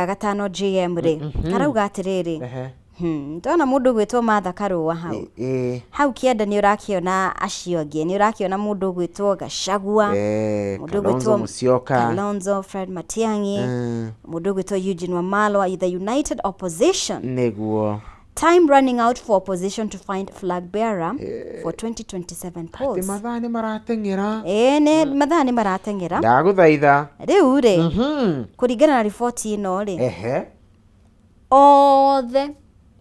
Gatano JM rĩ, arauga atĩrĩrĩ, ndona mũndũ ũgwĩtwo Martha Karũa hau. Hau kĩanda nĩ ũrakĩona acio angĩ, nĩ ũrakĩona mũndũ ũgwĩtwo Gachagua, mũndũ Kalonzo ũgwĩtwo Musyoka. Kalonzo, Fred Matiang'i, mũndũ ũgwĩtwo Eugene Wamalwa, the United Opposition. Nĩguo. Time running out for opposition to find flag bearer for 2027 Atĩ polls. mathaa nĩ marateng'era. Ĩĩ nĩ mathaa nĩ marateng'era. Ndagũthaitha. Rĩu rĩ, kũringana na riboti ĩno rĩ, othe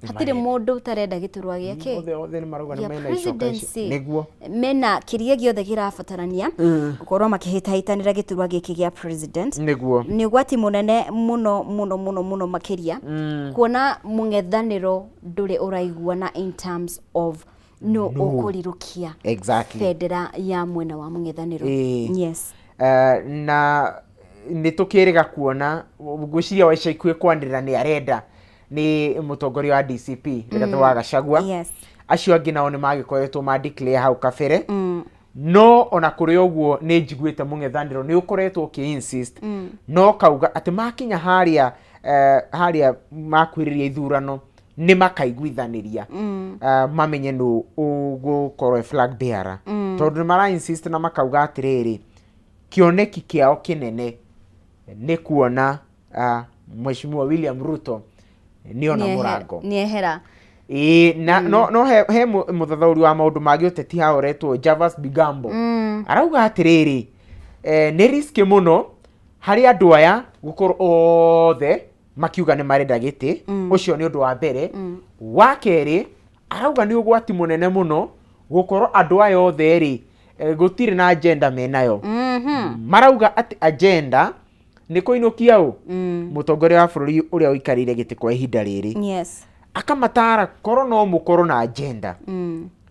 hatirĩ mũndũ ũtarenda gĩturwa gĩake Othe othe nĩ marauga nĩ gĩa mena icoka icio. presidency. Nĩguo. Mena kĩrĩa gĩothe kĩrabatarania gũkorwo makĩhĩtahĩtanĩra gĩturwa gĩkĩ gĩa president. Nĩguo. Nĩ ũgwati mũnene mũno mũno mũno mũno makĩria kuona mũng'ethanĩro ndũrĩ ũraiguana in terms of nũ ũkũrirũkia bendera ya mwena wa mũng'ethanĩro. Yes. Na nĩ tũkĩrĩga kuona, ngwĩciria wa ica ikuhĩ kwanĩrĩra nĩ arenda nĩ mũtongoria wa DCP Rigathĩ wa Gachagua. Acio angĩ nao nĩ magĩkoretwo ma declare hau kabere. No ona kũrĩ ũguo nĩ njiguĩte mũng'ethanĩro nĩ ũkoretwo ũkĩ insist no kauga atĩ makinya harĩa harĩa makuhĩrĩria ithurano nĩ makaiguithanĩria mamenye nũ ũgũkorwo e flag bearer, tondũ nĩ mara insist na makauga atĩrĩrĩ, kĩoneki kĩao kĩnene nĩ kuona Mheshimiwa William Ruto nĩona mũrango. Nĩehera. Ĩĩ, na no he mũthathaũri wa maũndũ ma gĩũteti haha ũretwo Javas Bigambo arauga atĩrĩrĩ, nĩ risk mũno harĩ andũ aya gũkorwo othe makiuga nĩ marenda gĩtĩ. Ũcio nĩ ũndũ wa mbere. Wa kerĩ, arauga nĩ ũgwati mũnene mũno gũkorwo andũ aya othe rĩ, gũtirĩ na agenda menayo. Marauga atĩ agenda nĩ kũinũkia ũ mũtongoria wa bũrũri ũrĩa ũikarĩire gĩtĩ kwa ihinda rĩrĩ. Akamatara korwo no mũkorwo na agenda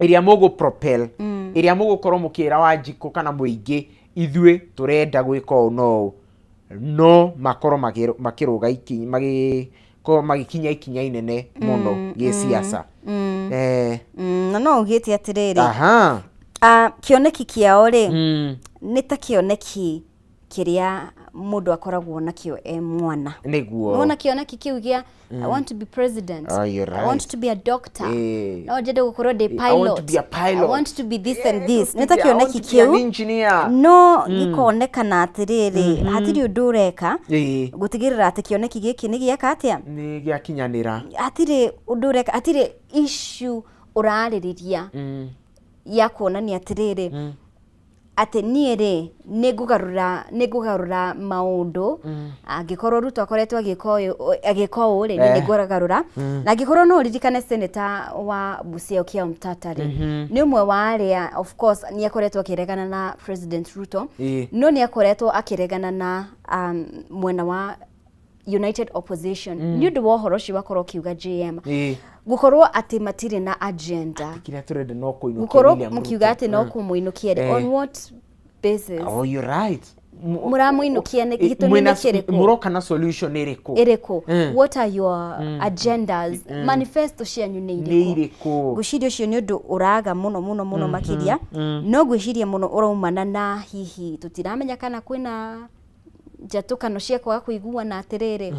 ĩrĩa mũgũ propel, ĩrĩa mũgũkorwo mũkĩra Wanjikũ kana mũingĩ ithuĩ tũrenda gwĩka ũũ no ũũ, no makorwo makĩrũga ikinya, magĩkorwo magĩkinya ikinya inene mũno gĩsiasa. Na no ugĩte atĩrĩrĩ, kĩoneki kĩao rĩ, nĩ ta kĩoneki kĩrĩa mũndũ akoragwo nakĩo e mwana. Nĩwona kĩoneki kĩu gĩa "I want to be president", Oh, you're "I want right. to be a doctor", "no nyende gũkorwo ndĩ "I want to pilot", be a pilot. "I want to be this and this". To Nĩ ta be- I want kĩoneki to be an kĩu engineer. no gĩkonekana atĩrĩrĩ, hatirĩ ũndũ ũreka gũtigĩrĩra atĩ kĩoneki gĩkĩ nĩ gĩeka atĩa. Nĩ gĩakinyanĩra. Hatirĩ ũndũ ũreka, hatirĩ issue ũrarĩrĩria ya kuonania atĩrĩrĩ, atĩ niĩ rĩ, nĩ ngũgarũra maũndũ. Angĩkorwo Ruto akoretwo agĩka ũyũ, agĩka ũũ rĩ, niĩ nĩ ngũgarũra. Na angĩkorwo no ũririkane, senator wa Busia Okiya Omtatah rĩ, nĩ ũmwe wa arĩa of course nĩ akoretwo akĩregana na President Ruto, no nĩ akoretwo akĩregana na mwena wa United Opposition nĩ ũndũ wa ũhoro ũcio wakorwo ũkiuga JM, gũkorwo atĩ matirĩ na agenda. Kĩrĩa tũrenda no kũinũkia gũkorwo William mũkiuga Ruto. atĩ no kũmũinũkia rĩ, on what basis? Oh, you're right. Mũramũinũkia gĩtũmi nĩ kĩrĩkũ? Mũroka na solution ĩrĩkũ? Ĩrĩkũ? What are your agendas? Manifesto cianyu nĩ Nĩ irĩkũ? irĩkũ? Ngwĩciria ũcio nĩ ũndũ ũraga mũno mũno mũno makĩria, no ngwĩciria mũno ũraumana na hihi tũtiramenya kana kwĩna njatũkano cia kwaga kũiguana atĩrĩrĩ,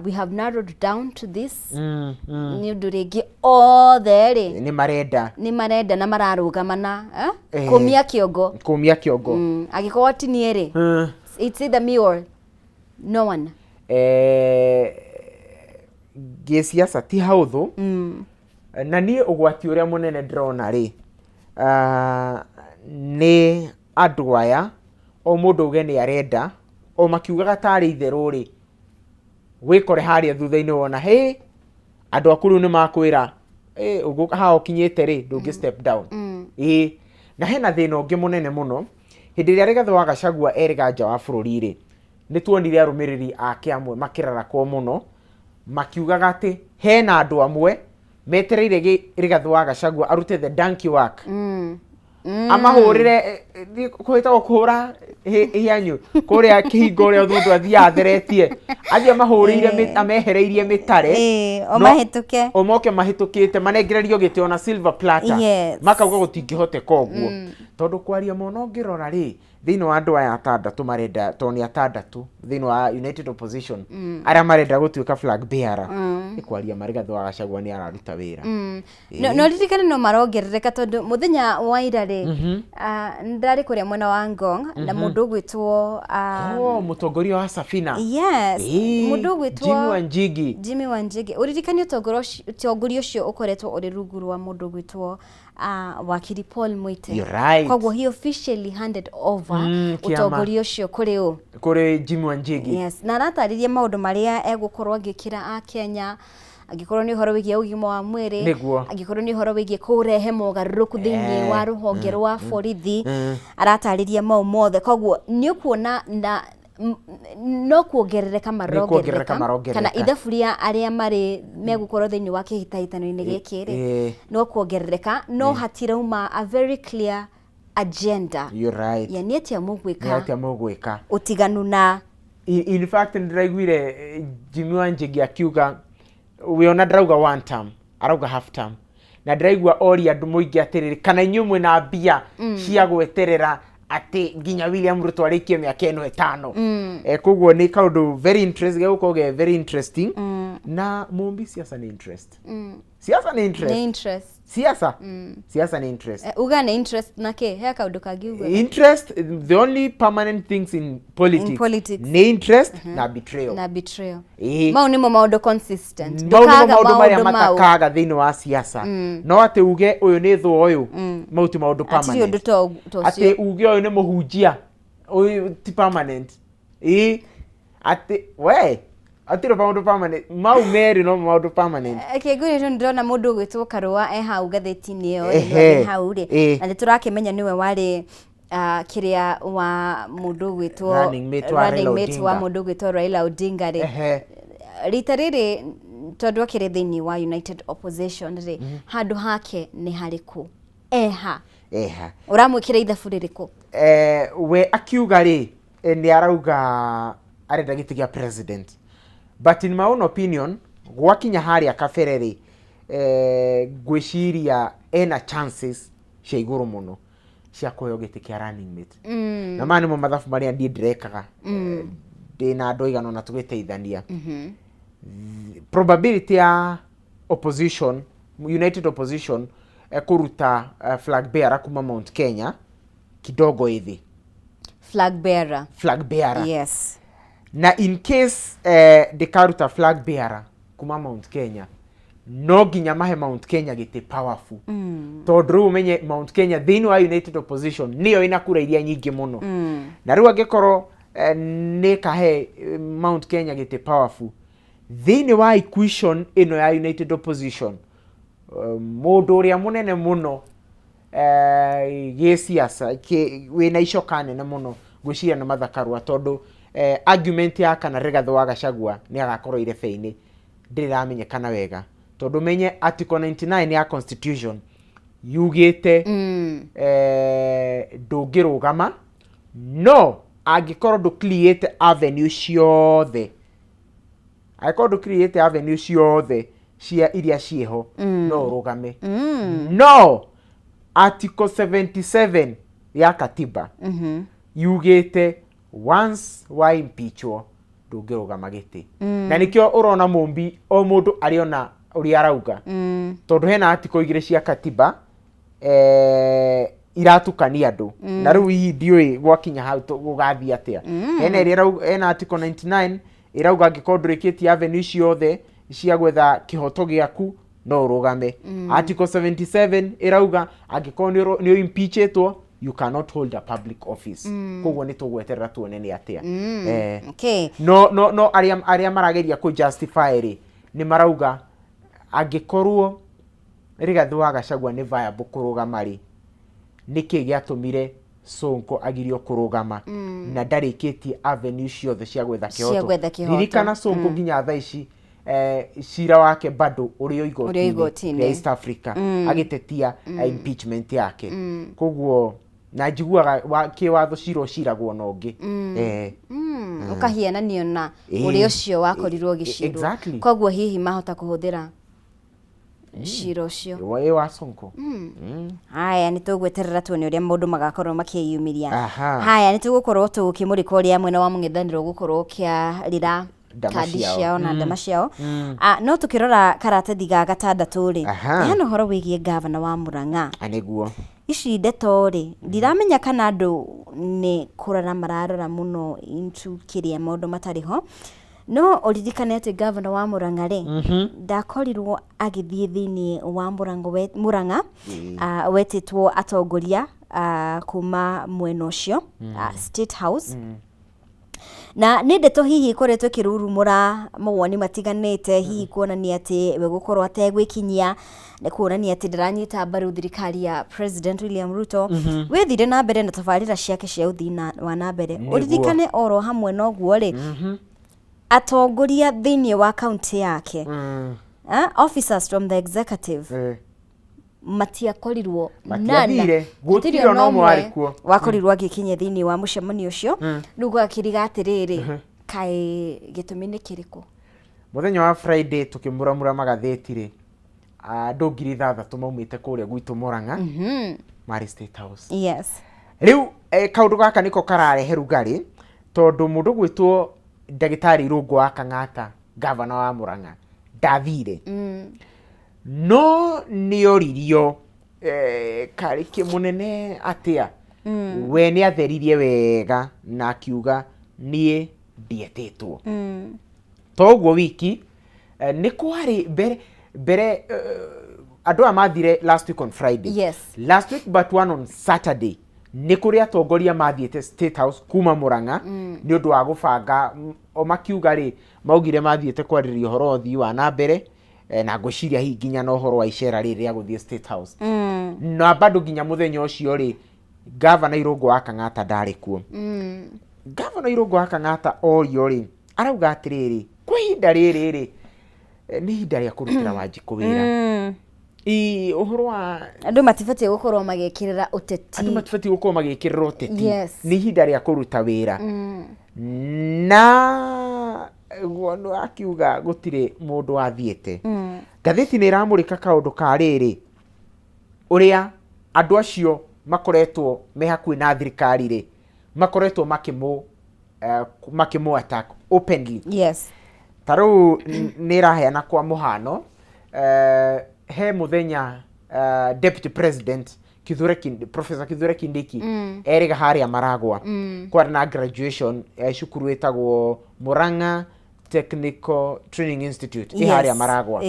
we have narrowed down to this nĩ ũndũ rĩngĩ othe rĩ nĩ marenda. Nĩ marenda na mararũgama na kũmia kĩongo. Kũmia kĩongo. Angĩkorwo ti niĩ rĩ, it's either me or no one. Gĩsiasa ti haũthũ. Na niĩ ũgwati ũrĩa mũnene ndĩrona rĩ, nĩ andũ aya o mũndũ auge nĩ arenda, o makiugaga tarĩ itherũ rĩ, wĩkore harĩa thutha-inĩ wona hĩ andũ aku rĩu nĩ makwĩra, "Ĩ, ũguo haha ũkinyĩte rĩ, ndũngĩ step down." Ĩ na hena thĩna ũngĩ mũnene mũno. Hĩndĩ ĩrĩa Rigathĩ wa Gachagua erĩga nja wa bũrũri rĩ, nĩ tuonire arũmĩrĩri ake amwe makĩrarakwo mũno makiugaga atĩ hena andũ amwe metereire Rigathĩ wa Gachagua arute the donkey work, amahũrĩre. Kwĩtagwo kũhũra hĩanyu kũrĩa kĩhingo ũrĩa mũndũ athiaga atheretie, athiĩ amahũrĩire amehereirie mĩtare. O mahĩtũke. O moke mahĩtũkĩte manengererio gĩtĩ ona silver platter. Makauga gũtingĩhoteka ũguo, tondũ kwaria mona ũngĩrora rĩ, thĩinĩ wa andũ aya atandatũ marenda, tondũ nĩ atandatũ thĩinĩ wa United Opposition arĩa marenda gũtuĩka flag bearer, nĩ kwaria marĩ Rigathĩ wa Gachagua nĩ araruta wĩra. No ririkane no marongerereka, tondũ mũthenya wa ira rĩ, ndarĩ kũrĩa mwena wa Ngong na mũndũ ũgwĩtwo Oh, mũtongoria wa Safina. Yes. Mũndũ ũgwĩtwo Jimmy Wanjigi. Jimmy Wanjigi. Ũririkane ũtongoria ũcio ũkoretwo ũrĩ rungu rwa mũndũ ũgwĩtwo wakiri Paul Muite. You're right. Koguo he officially handed over kĩama. ũtongoria ũcio kũrĩ ũ? Kũrĩ Jimmy Wanjigi. Yes, na aratarĩria maũndũ marĩa egũkorwo agĩkĩra a Kenya, angĩkorwo nĩ ũhoro wĩgiĩ ũgima wa mwĩrĩ, angĩkorwo nĩ ũhoro wĩgiĩ kũrehe mogarũrũku thĩinĩ wa rũhonge rwa borithi. Aratarĩria mau mothe, koguo nĩ ũkuona na no kuongerereka kuongerereka marongerereka marongerereka. Kana ithabu rĩa arĩa marĩ megũkorwo thĩinĩ wa kĩhĩtahĩtano-inĩ gĩkĩ rĩ, no kuongerereka, no hatirauma a very clear agenda You're right. ya nĩ atĩa Nĩ mũgwĩka atĩa mũgwĩka ũtiganu na In fact, ndĩraiguire Jimmy Wanjigi akiuga we ona ndarauga one term, arauga half term, na ndĩraigua oria andũ mũingĩ atĩrĩrĩ, kana inyuĩ mwĩna mbia cia gweterera atĩ nginya William Ruto arĩkie mĩaka ĩno 5? Koguo nĩ kaũndũ very interest gegũkorwo ge very interesting. Na mũmbi, siasa nĩ interest, siasa nĩ interest. Nĩ interest. Siasa nĩ interest. Uga nĩ interest na kĩ? He kaũndũ kangĩ uga. Interest, the only permanent things in politics, In politics. Nĩ interest na betrayal. Na betrayal. Ĩĩ. Mau nĩmo maũndũ consistent. Mau nĩmo Ndũkaga maũndũ marĩa maũndũ mau. matakaga thĩinĩ wa siasa. No atĩ uge ũyũ nĩ thũ ũyũ, mau ti maũndũ Hatirĩ permanent. ũndũ to ũcio. Atĩ uge ũyũ nĩ mũhunjia, ũyũ ti permanent. Ĩĩ, atĩ we atirĩ maũndũ permanent, mau merĩ no maũndũ permanent. Kĩngũrĩ rĩu ndĩrona mũndũ ũgwĩtwo Karũa e hau ngathĩti-inĩ ĩyo rĩ, nĩ hau rĩ, na nĩ tũrakĩmenya nĩwe warĩ kĩrĩa wa mũndũ ũgwĩtwo Running mate wa running Raila mate wa Odinga. Mũndũ ũgwĩtwo Raila Odinga rĩ, rita rĩrĩ tondũ akĩrĩ thĩinĩ wa United Opposition rĩ, handũ hake nĩ harĩkũ, eha? Eha? Ũramwĩkĩra ithabu rĩrĩkũ? We akiuga rĩ, nĩ arauga arenda gĩtĩ gĩa president, but in my own opinion, gwakinya harĩa kabere rĩ, ngwĩciria ena chances cia igũrũ mũno cia kũheo gĩtĩ kĩa running mate. Na maya nĩmo mathabu marĩa niĩ ndĩrekaga, ndĩna andũ aigana ũna tũgĩteithania. Probability ya opposition, United Opposition, kũruta flag bearer kuma Mount Kenya kidogo ĩthĩ. Flag bearer. Flag bearer. Na in case ndĩkaruta flag bearer kuma Mount Kenya, no nginya mahe Mount Kenya gĩtĩ powerful, tondũ rĩu ũmenye Mount Kenya thĩinĩ wa United Opposition nĩyo ĩna kura iria nyingĩ mũno. Na rĩu angĩkorwo nĩ kahe Mount Kenya gĩtĩ powerful thĩinĩ wa equation ĩno ya United Opposition, mũndũ ũrĩa mũnene mũno gĩsiasa wĩna icoka nene mũno ngwĩciria nĩ Martha Karua, tondũ argument ya kana Rigathĩ wa Gachagua nĩ agakorwo irebe-inĩ ndĩrĩ ĩramenyekana wega, tondũ menye article 99 ya constitution yugĩte ndũngĩrũgama no angĩkorwo ndũ create avenue ciothe, angĩkorwo ndũ create avenue ciothe cia iria ciĩho, no ũrũgame. No article 77 ya katiba yugĩte once wa impeachwo ndũngĩrũgama gĩtĩ. Na nĩkĩo ũrona mũmbi o mũndũ arĩona ũrĩa arauga, tondũ hena article igĩrĩ cia katiba iratukania andũ. Na rĩu hihi ndiũĩ gwakinya hau gũgathiĩ atĩa. Hena ĩrĩa hena article 99 ĩrauga angĩkorwo ndũrĩkĩtie avenue ciothe cia gwetha kĩhoto gĩaku no ũrũgame. Article 77 ĩrauga angĩkorwo nĩ impeachĩtwo, you cannot hold a public office. Koguo nĩ tũgweterera tuone nĩ atĩa. No arĩa marageria kũ justify rĩ, nĩ marauga angĩkorwo Rigathĩ wa Gachagua nĩ viable kũrũgama rĩ, nĩkĩ gĩatũmire Sonko agirio kũrũgama na ndarĩkĩtie avenue ciothe cia gwetha Cia kĩhoto? gwetha kĩhoto. Ririkana Sonko nginya thaa ici cira wake bado ũrĩ o Ũrĩ o igoti-inĩ igoti-inĩ. rĩa East Africa agĩtetia impeachment yake. Koguo Na njiguaga kĩwatho cira ũciragwo na ũngĩ. Ũkahiananio na ũrĩa ũcio wakorirwo ũgĩcirwo. Koguo hihi mahota kũhũthĩra cira ũcio. Ĩ wa Sonko. Haya, nĩ tũgweterera tuone ũrĩa maũndũ magakorwo makĩyumĩria. Haya, nĩ tũgũkorwo tũkĩmũrĩka ũrĩa mwena wa mũng'ethanĩro ũgũkorwo ũkĩarĩra Ndama kandi ciao. ciao na ndama ciao. No tũkĩrora karatathi ga gatandatũ rĩ, hena ũhoro wĩgiĩ ngavana wa Murang'a. Nĩguo. Ici ndeto rĩ, ndiramenya kana andũ nĩ kũrora mararora mũno into kĩrĩa maũndũ matarĩ ho. No ũririkane atĩ ngavana wa Murang'a rĩ, ndakorirwo agĩthiĩ thĩinĩ wa Murang'a, wetĩtwo atongoria kuma mwena ũcio, State House. Na nĩ ndeto hihi ikoretwo ĩkĩrurumũra mawoni matiganĩte, hihi kuonania atĩ we gũkorwo ategwĩkinyia nĩ kuonania atĩ ndaranyita mbaru thirikari ya President William Ruto. Wĩthire na mbere na tabarĩra ciake cia ũthii wa na mbere. Ũririkane oro hamwe na ũguo rĩ, atongoria thĩinĩ wa kaunti yake, officers from the executive, matiakorirwo Matiathire. nana. Gũtirĩ Gũtirĩ ona ũmwe warĩ kuo. Wakorirwo agĩkinya thĩinĩ wa mũcemanio ũcio. Rĩu gwakĩriga atĩrĩrĩ, kaĩ gĩtũmi nĩ kĩrĩkũ? Mũthenya wa Friday tũkĩmuramura magathĩti rĩ, andũ 6,000 maumĩte kũrĩa gwitũ Murang'a marĩ State House. Rĩu kaũndũ gaka nĩko kararehe rugarĩ, tondũ mũndũ gwĩtwo ndagĩtarĩ Irũngũ wa Kang'ata, gavana wa Murang'a, ndathire. No nĩoririo karĩ kĩmũnene atĩa, we nĩ atheririe wega na akiuga niĩ ndietĩtwo. To ũguo wiki, nĩ kwarĩ mbere mbere andũ aya mathire last week on Friday. Last week but one on Saturday nĩ kũrĩ atongoria mathiĩte State House kuma Murang'a nĩ ũndũ wa gũbanga, o makiuga rĩ, maugire mathiĩte kwarĩrĩria ũhoro wa ũthii wa na mbere, na ngwĩciria hihi nginya na ũhoro wa icera rĩrĩ rĩa gũthiĩ State House. Na bado nginya mũthenya ũcio rĩ, gavana Irũngũ wa Kang'ata ndarĩ kuo. Gavana Irũngũ wa Kang'ata orio rĩ, arauga atĩrĩrĩ, kwa ihinda rĩrĩ rĩ, nĩ ihinda rĩa kũrutĩra Wanjikũ wĩra. Ũhoro wa andũ matibatiĩ gũkorwo magĩkĩrĩra ũteti. Andũ matibatiĩ gũkorwo magĩkĩrĩra ũteti. Nĩ ihinda rĩa kũruta wĩra. Na guo akiuga gũtirĩ mũndũ wathiĩte. Ngathĩti nĩ ĩramũrĩka kaũndũ ka rĩrĩ, ũrĩa andũ acio makoretwo me hakuhĩ na thirikari rĩ, makoretwo makĩmũ attack openly. Ta rĩu nĩ ĩraheana kwa mũhano, he mũthenya Deputy President Kithure Professor Kithure Kindiki erĩga harĩa Maragwa, kwarĩ na graduation cukuru ĩtagwo Murang'a Technical Training Institute ĩ harĩa Maragwa.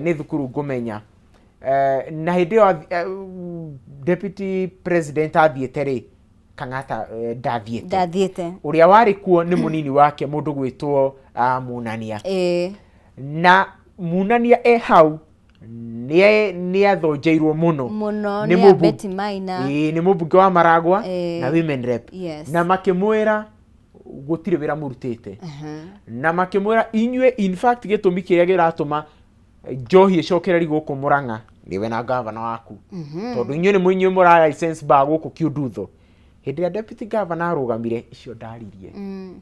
Nĩ thukuru ngũmenya. Na hĩndĩ ĩyo Deputy President athiĩte rĩ, Kang'ata ndathiĩte. Ndathiĩte. Ũrĩa warĩ kuo nĩ mũnini wake, mũndũ gwĩtwo Munania. Na Munania e hau nĩ athonjeirwo mũno. Mũno Nĩ nĩ Betty Maina. Ĩĩ, nĩ mũmbunge wa Maragwa na women rep. Na makĩmwĩra gũtirĩ wĩra mũrutĩte. Na makĩmwĩra inyuĩ, in fact gĩtũmi kĩrĩa kĩratũma njohi ĩcokereri gũkũ Murang'a nĩwe na gavana waku, tondũ inyuĩ nĩ inyuĩ mũra license bar gũkũ Kiundutho. Hĩndĩ ĩrĩa deputy governor arũgamire, icio ndaririe,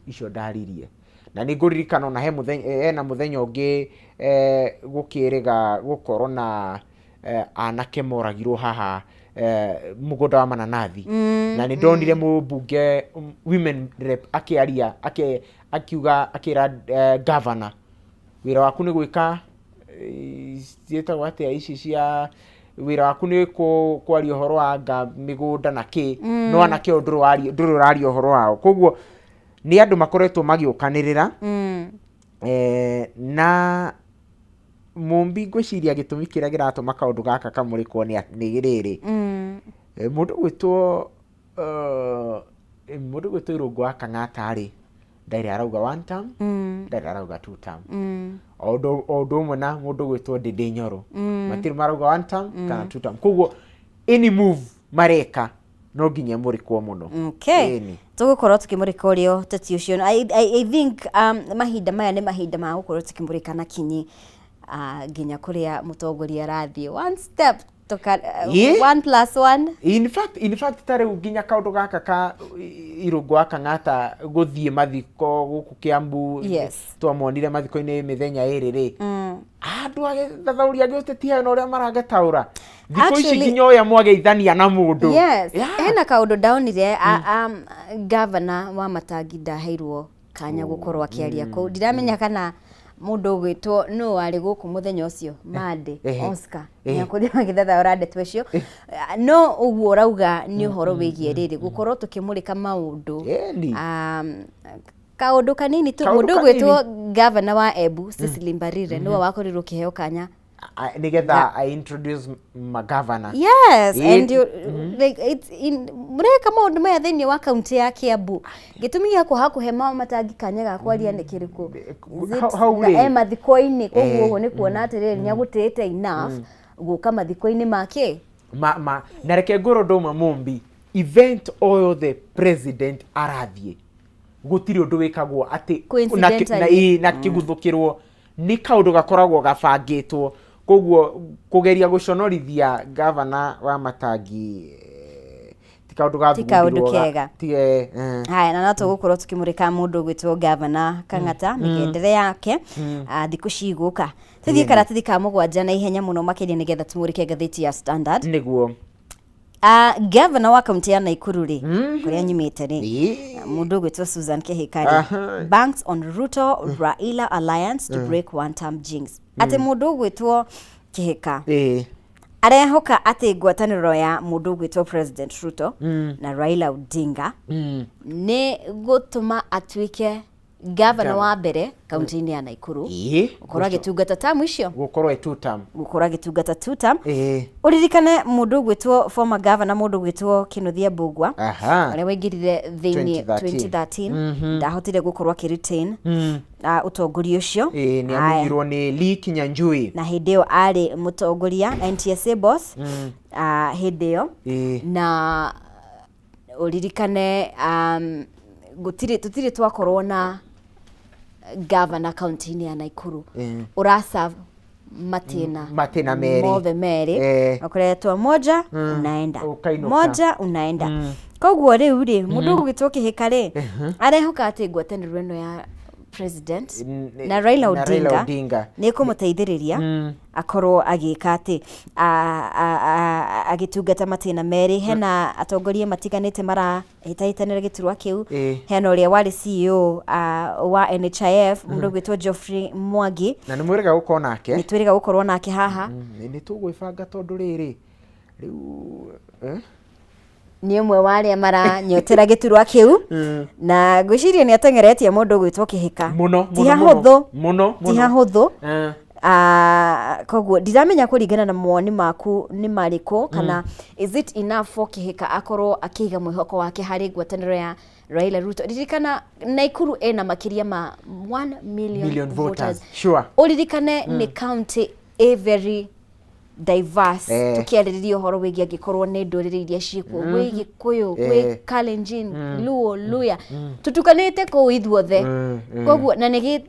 icio ndaririe. Na nĩ ngũririkana ona he mũthenya, hena mũthenya ũngĩ gũkĩrĩga gũkorwo na anake moragirwo haha mũgũnda wa mananathi, na nĩ ndonire mũmbunge women rep akĩaria, akiuga, akĩra governor, wĩra waku nĩ gwĩka ciĩtagwo atĩa ici cia wĩra waku nĩ kwaria ũhoro wa nga mĩgũnda na kĩ, no anake ũyũ ndũrĩ ũraria ũhoro wao. Koguo nĩ andũ makoretwo magĩũkanĩrĩra. Na Mũmbi, ngwĩciria gĩtũmi kĩrĩa kĩratũma kaũndũ gaka kamũrĩkwo nĩ rĩrĩ, mũndũ gwĩtwo Irũngũ wa Kang'ata rĩ, ndarĩ arauga one term, ndarĩ arauga two term. O ũndũ ũmwe na mũndũ gwĩtwo Ndĩndĩ Nyoro, matirĩ marauga one term kana two term. Koguo any move mareka no nginya ĩmũrĩkwo mũno. Ĩni. Tũgũkorwo tũkĩmũrĩka ũrĩa ũteti ũcio. I think mahinda maya nĩ mahinda ma gũkorwo tũkĩmũrĩka na kinyi, nginya kũrĩa mũtongoria arathiĩ one step. Tũka, Ĩ? one plus one. In fact ta rĩu nginya kaũndũ gaka ka Irũngũ wa Kang'ata gũthiĩ mathiko gũkũ Kiambu, twamonire mathiko-inĩ mĩthenya ĩrĩ rĩ, andũ agĩthathaũri agĩũtetia na ũrĩa maragĩtaũra thikũ ici, nginya ũrĩa mwageithania na mũndũ. Hena kaũndũ ndaonire, gavana wa Matangi ndaheirwo kanya gũkorwo akĩaria kũu. Ndiramenya kana mũndũ ũgwĩtwo nũ warĩ gũkũ mũthenya ũcio Monday, Oscar, nĩakorirwo agĩthathaũra ndeto icio. No ũguo ũrauga nĩ ũhoro wĩgiĩ rĩrĩ gũkorwo tũkĩmũrĩka maũndũ, kaũndũ kanini tu. Kaũndũ Mũndũ ũgwĩtwo gavana wa Embu, Cecily Mbarire, nĩwe wakorirwo ũkĩheo kanya nĩgetha I introduce magavana. Yes, and you, like it's in mũreka maũndũ maya thĩinĩ wa kaunti ya Kiambu, gĩtũmi gĩa kwaga kũhe Matangi kanya ga kwaria nĩ kĩrĩkũ? Is it Hau na rĩ? e mathiko-inĩ, koguo ũguo nĩ kuona atĩrĩrĩ nĩ agũtĩĩte enough gũka mathiko-inĩ make. Ma na reke ngwĩre ũndũ ũmwe mũmbi, event o yothe president arathiĩ, gũtirĩ ũndũ wĩkagwo atĩ Coincidentally. Na, ĩ, na kĩguthũkĩrwo nĩ kaũndũ gakoragwo gabangĩtwo. Koguo kũgeria gũconorithia gavana wa Matangi, ti kaũndũ Ti kaũndũ gathugundĩrwo kega. Ti. Haya, na no tũgũkorwo tũkĩmũrĩka mũndũ ũgwĩtwo gavana Kang'ata, mĩgendere yake, thikũ cigũka. Tũthiĩ karatathi ka mũgwanja na ihenya mũno makĩria nĩgetha tũmũrĩke ngathĩti ya Standard. Nĩguo. Gavana wa kaunti ya Naikuru rĩ, kũrĩa nyumĩte rĩ, mũndũ ũgwĩtwo Susan Kihika rĩ, banks on Ruto Raila alliance to break one term jinx. Atĩ mũndũ ũgwĩtwo Kihika arehoka atĩ ngwatanĩro ya mũndũ ũgwĩtwo President Ruto na Raila Odinga nĩ gũtũma atuĩke gavana wa mbere kaunti-inĩ ya Naikuru gũkorwo agĩtungata tamu icio. Gũkorwo e two term. Gũkorwo agĩtungata two term. Ũririkane mũndũ ũgwĩtwo former governor, mũndũ ũgwĩtwo Kĩnuthia Mbũgua, ũrĩa waingĩrire thĩinĩ 2013. 2013, ndahotire gũkorwo akĩretain ũtongoria ũcio. Ĩ, nĩ Haya. amunyirwo nĩ Lee Kinyanjui. Na hĩndĩ ĩyo arĩ mũtongoria NTSA boss, hĩndĩ ĩyo. Na ũririkane gũtirĩ tũtirĩ twakorwo na gavana kaunti-inĩ ya Naikuru ũraserve matĩna Matĩna merĩ. mothe merĩ. Ũkoretwo moja unaenda, Ũkainũka. moja unaenda. Koguo rĩu rĩ, mũndũ ũgwĩtwo Kĩhĩka rĩ, arehoka atĩ ngwatanĩro ĩno ya president na Raila na Raila Odinga Odinga nĩ ĩkũmũteithĩrĩria akorwo agĩka atĩ agĩtungata matĩna merĩ. Hena atongoria matiganĩte marahĩtahĩtanĩra gĩturwa kĩu. Hena ũrĩa warĩ CEO wa NHIF, mũndũ ũgwĩtwo Geoffrey Mwangi. Na nĩ mwĩrĩga gũkorwo nake. Nĩ twĩrĩga gũkorwo nake haha. Nĩ tũgwĩbanga tondũ rĩrĩ rĩu Nĩ ũmwe wa arĩa maranyotera gĩturwa kĩu, na ngwĩciria nĩ ateng'eretie mũndũ ũgwĩtwo Kĩhĩka. Mũno. Ti Mũno. hahũthũ. Mũno. Ti hahũthũ. Koguo ndiramenya kũringana na mawoni maku nĩ marĩkũ, kana is it enough for Kĩhĩka akorwo akĩiga mwĩhoko wake harĩ ngwatanĩro ya Raila Ruto? Ririkana Naikuru ĩna makĩria ma 1 million, million voters. Voters. Ũririkane nĩ county a very diverse. Tũkĩarĩrĩria ũhoro wĩgiĩ angĩkorwo nĩ ndũrĩrĩ iria ciĩkuo, gwĩ Gĩkũyũ, gwĩ Kalenjin, Luo, Luya, tũtukanĩte kũu ithuothe. Koguo na nĩ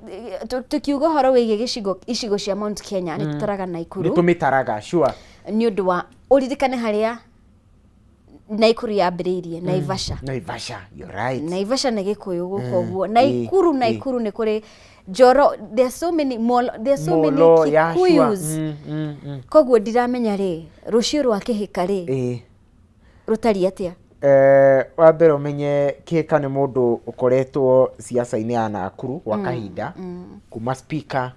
tũkiuga ũhoro wĩgiĩ gĩcigo, icigo cia Mount Kenya, nĩ tũtaraga nĩ Naikuru tũmĩtaraga, sure. Nĩ ũndũ wa ũririkane harĩa Naikuru yambĩrĩirie, Naivasha. Naivasha, you're right. Naivasha nĩ Gĩkũyũ gũkũ ũguo. Naikuru, Naikuru nĩ kũrĩ Njoro, there are so many Molo, there are so many Molo, yeah, sure. Kikuyus. Koguo ndiramenya rĩ, rũciũ rwa Kĩhĩka rĩ, rũtariĩ atĩa? Wa mbere ũmenye Kĩhĩka nĩ mũndũ ũkoretwo siasa-inĩ ya Nakuru gwa kahinda, kuma speaker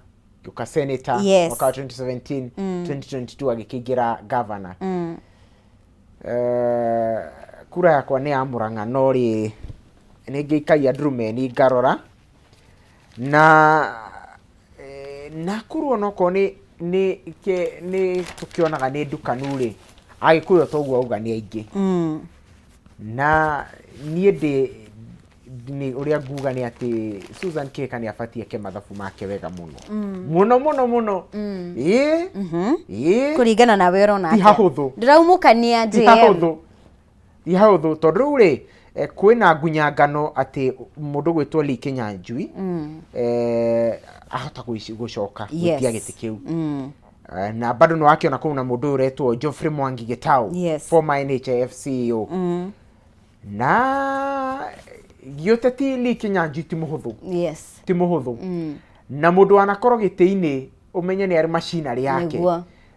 gĩũka senator, mwaka wa 2017, 2022 agĩkĩingĩra governor. Kura yakwa nĩ ya Murang'a, no rĩ nĩ ngĩikagia ndurumeni ngarora na Nakuru onokorwo nĩ tũkĩonaga nĩ ndukanu rĩ, Agĩkũyũ toguo auga nĩ aingĩ. Na niĩ ndĩ nĩ ũrĩa nguga nĩ atĩ Susan Kĩhĩka nĩ abatiĩ eke mathabu make wega mũno mũno mũno mũno, ĩĩ. Kũringana nawe ũrona Ti atĩa? hahũthũ. Ndĩraumũkania Ti JM. hahũthũ, ti hahũthũ, tondũ rĩu rĩ, kwĩna ngunyangano atĩ mũndũ gwĩtwo Lee Kinyanjui ahota gũcoka gwĩtia gĩtĩ kĩu. Na bado nĩ wakĩona kũu na mũndũ ũyũ ũretwo Geoffrey Mwangi Gitau, former NHIF CEO. Na gĩũteti Lee Kinyanjui ti mũhũthũ, ti mũhũthũ. Na mũndũ wanakorwo gĩtĩ-inĩ, ũmenye nĩ arĩ macinarĩ yake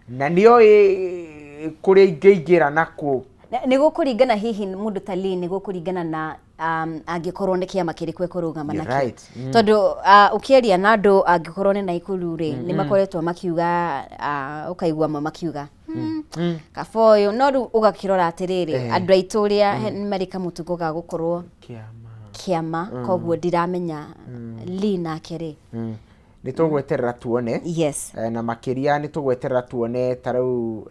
na nĩoĩ kũrĩa ingĩingĩra nakuo. Nĩ gũkũringana hihi mũndũ ta Lee, nĩ gũkũringana na angĩkorwo nĩ kĩama kĩrĩkũ ekũrũgama You're nakĩo. Tondũ ũkĩaria na andũ, angĩkorwo nĩ Naikuru rĩ, nĩ makoretwo makiuga, ũkaigua amwe makiuga, kaba ũyũ." No rĩu ũgakĩrora atĩrĩrĩ, andũ aitũ ũrĩa marĩ kamũtugo ga gũkorwo kĩama kĩama, koguo ndiramenya Lee nake rĩ. Nĩ tũgweterera tuone. Na makĩria nĩ tũgweterera tuone ta rĩu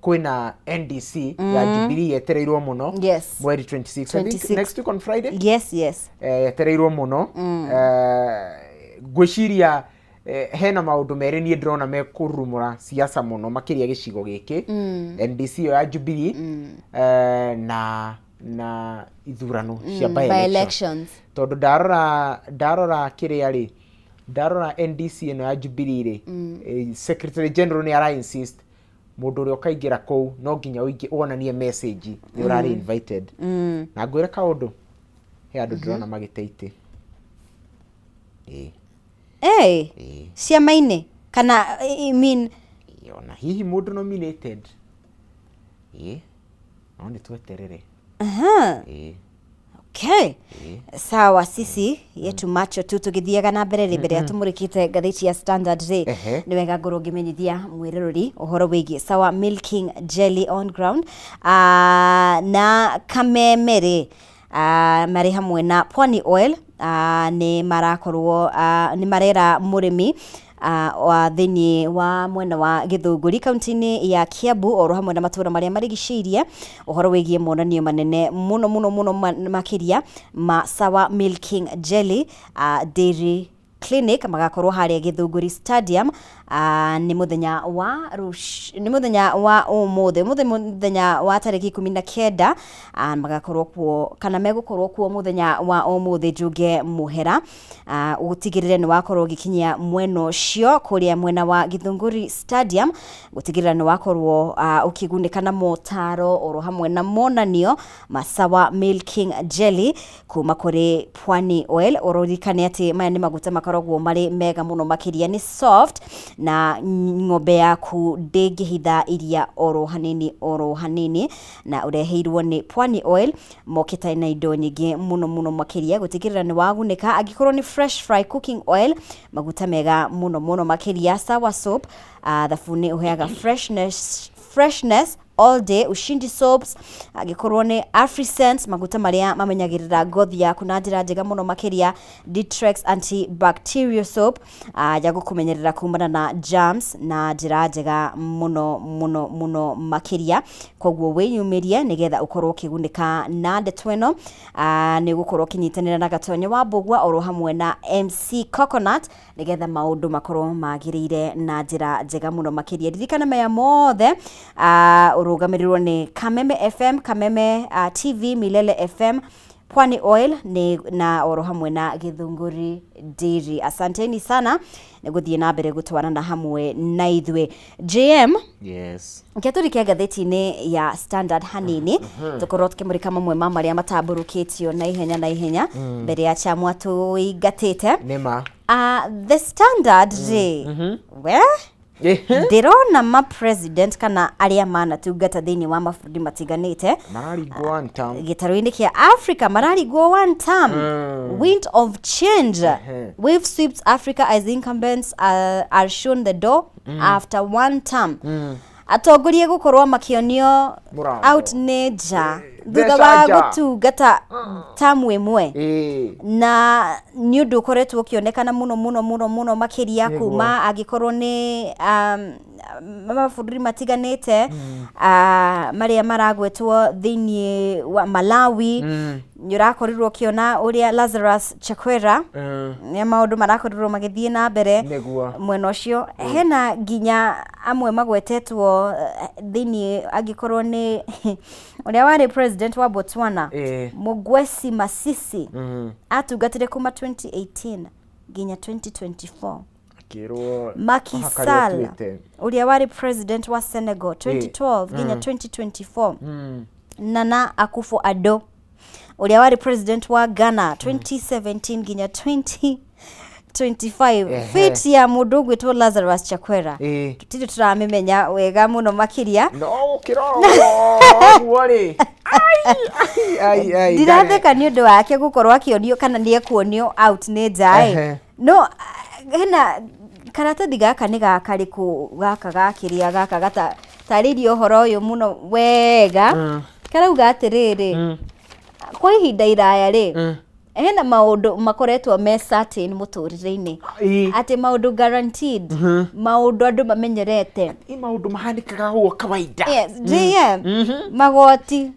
kwĩna NDC ya Jubilee yetereirwo mũno mweri 26, I think. 26. Next week on Friday. Yes. Yetereirwo mũno. Ngwĩciria hena maũndũ merĩ niĩ ndĩrona mekũrurumũra siasa mũno makĩria gĩcigo gĩkĩ: NDC ĩyo ya Jubilee na ithurano cia by by election. Elections. Tondũ ndarora kĩrĩa rĩ, ndarora NDC ĩno ya Jubilee rĩ, secretary general nĩ ara insist mũndũ ũrĩa ũkaingĩra kũu no nginya ũingĩ wonanie message nĩ ũrarĩ invited. Na ngwĩre kaũndũ, he andũ ndĩrona magĩte itĩ. Ĩĩ. Hey, Ĩĩ. Ciama-inĩ kana, I mean? Ĩĩ, ona hihi mũndũ nominated. Ĩĩ, no nĩ tweterere. Ĩĩ. Okay. Ĩĩ. Sawa, sisi yetu macho tu tũgĩthiaga na mbere rĩ, mbere ya tũmũrĩkĩte ngathĩti ya Standard rĩ, nĩ wega ngorwo ngĩmenyithia mwĩroreri ũhoro wĩgiĩ Sawa Milking Jelly on ground na Kameme rĩ, marĩ hamwe na Pwani Oil, nĩ marakorwo nĩ marera mũrĩmi wa thĩinĩ wa mwena wa Gĩthũngũri, kaunti-inĩ ya Kiambu, oro hamwe na matũra marĩa marigicĩirie, ũhoro wĩgiĩ monanio manene mũno mũno mũno makĩria ma Sawa Milking Jelly Dairy Clinic magakorwo harĩa Gĩthũngũri Stadium, nĩ mũthenya wa ũmũthĩ, ũmũthĩ mũthenya wa tarĩki 19. Magakorwo kuo kana megũkorwo kuo mũthenya wa ũmũthĩ Njunge Mũhera. Ũtigĩrĩre nĩ wakorwo ũgĩkinyia mwena ũcio kũrĩa mwena wa Gĩthũngũri Stadium, gũtigĩrĩra nĩ wakorwo ũkĩgunĩka na motaro oro hamwe na monanio ma Sawa Milking Jelly kuma kũrĩ Pwani Oil. Ũrorikane atĩ maya nĩ maguta makoragwo marĩ mega mũno makĩria, nĩ soft na ng'ombe yaku ndĩngĩhitha iria oro hanini oro hanini, na ũreheirwo nĩ Pwani Oil, mokĩte na indo nyingĩ mũno mũno makĩria gũtigĩrĩra nĩ wagunĩka. Angĩkorwo nĩ Fresh Fry Cooking Oil, maguta mega mũno mũno makĩria, Sawa Soap, thabuni ũheaga freshness all day, Ushindi Soaps, angĩkorwo nĩ Afrisense, maguta marĩa mamenyagĩrĩra ngothi yaku na njĩra njega mũno makĩria, Ditrex Antibacterial Soap ya gũkũmenyerera kumana na germs na njĩra njega mũno mũno mũno makĩria. Koguo wĩyumĩrie nĩgetha ũkorwo ũkĩgunĩka na ndeto ĩno. Nĩ ũgũkorwo ũkĩnyitanĩra na Gatonye wa Mbũgua oro hamwe na MC Coconut nĩgetha maũndũ makorwo magĩrĩire na njĩra njega mũno makĩria. Ririkana maya mothe ũrũgamĩrĩrwo nĩ Kameme FM, Kameme TV, Milele FM, Pwani Oil nĩ na oro hamwe na Gĩthũngũri Dairy. Asanteni sana nĩ gũthiĩ na mbere gũtwarana hamwe na ithuĩ. JM, Yes. Reke tũrike ngathĩti-inĩ ya Standard hanini, tũkorwo tũkĩmũrĩka mamwe ma marĩa matambũrũkĩtio na ihenya na ihenya mbere ya chamwa tũingatĩte. Nĩma. The Standard rĩ, we ndĩrona ma president kana arĩa manatungata thĩinĩ wa mabũrũri matiganĩte Mararingwo one term. Gĩtarũ-inĩ kĩa Africa mararigwo one term. Wind of change wave sweeps Africa as incumbents are shown the door after one term. Atongoria gũkorwo makĩonio Mũrango. out nĩ nja thutha Mbeca wa nja. gũtungata tamu ĩmwe, na nĩ ũndũ ũkoretwo ũkĩonekana mũno mũno mũno mũno makĩria kuma angĩkorwo nĩ mabũrũri matiganĩte, marĩa maragwetwo thĩinĩ wa Malawi. Nĩ ũrakorirwo ũkĩona ũrĩa Lazarus Chakwera nĩ maũndũ marakorirwo magĩthiĩ na mbere mwena ũcio. Hena nginya amwe magwetetwo thĩinĩ, angĩkorwo nĩ ũrĩa warĩ president wa Botswana, Mokgweetsi Masisi, atungatire kuma 2018 nginya 2024. Ũkĩrwo Macky mũhaka Sall rĩo ũtuĩte. ũrĩa warĩ president wa Senegal 2012 nginya 2024. Nana Akufo-Addo ũrĩa warĩ president wa Ghana 2017 nginya 2025. Fate ya mũndũ ũgwĩtwo Lazarus Chakwera tũtirĩ tũramĩmenya wega mũno makĩria. No ũkĩrora ũguo rĩ, ai, ai, ai, ai, Ndiratheka nĩ ũndũ wake gũkorwo akĩonio kana nĩ ekuonio out nĩ nja ĩ. No hena karatathi gaka, nĩ gaka rĩkũ gaka gakĩrĩa gaka gata tarĩirie ũhoro ũyũ mũno wega. Karauga atĩrĩrĩ, kwa ihinda iraya rĩ, hena maũndũ makoretwo me certain mũtũrĩre-inĩ, atĩ maũndũ guaranteed, maũndũ andũ mamenyerete. I maũndũ mahanĩkaga ũguo kawaida. Yes, yeah. Magoti.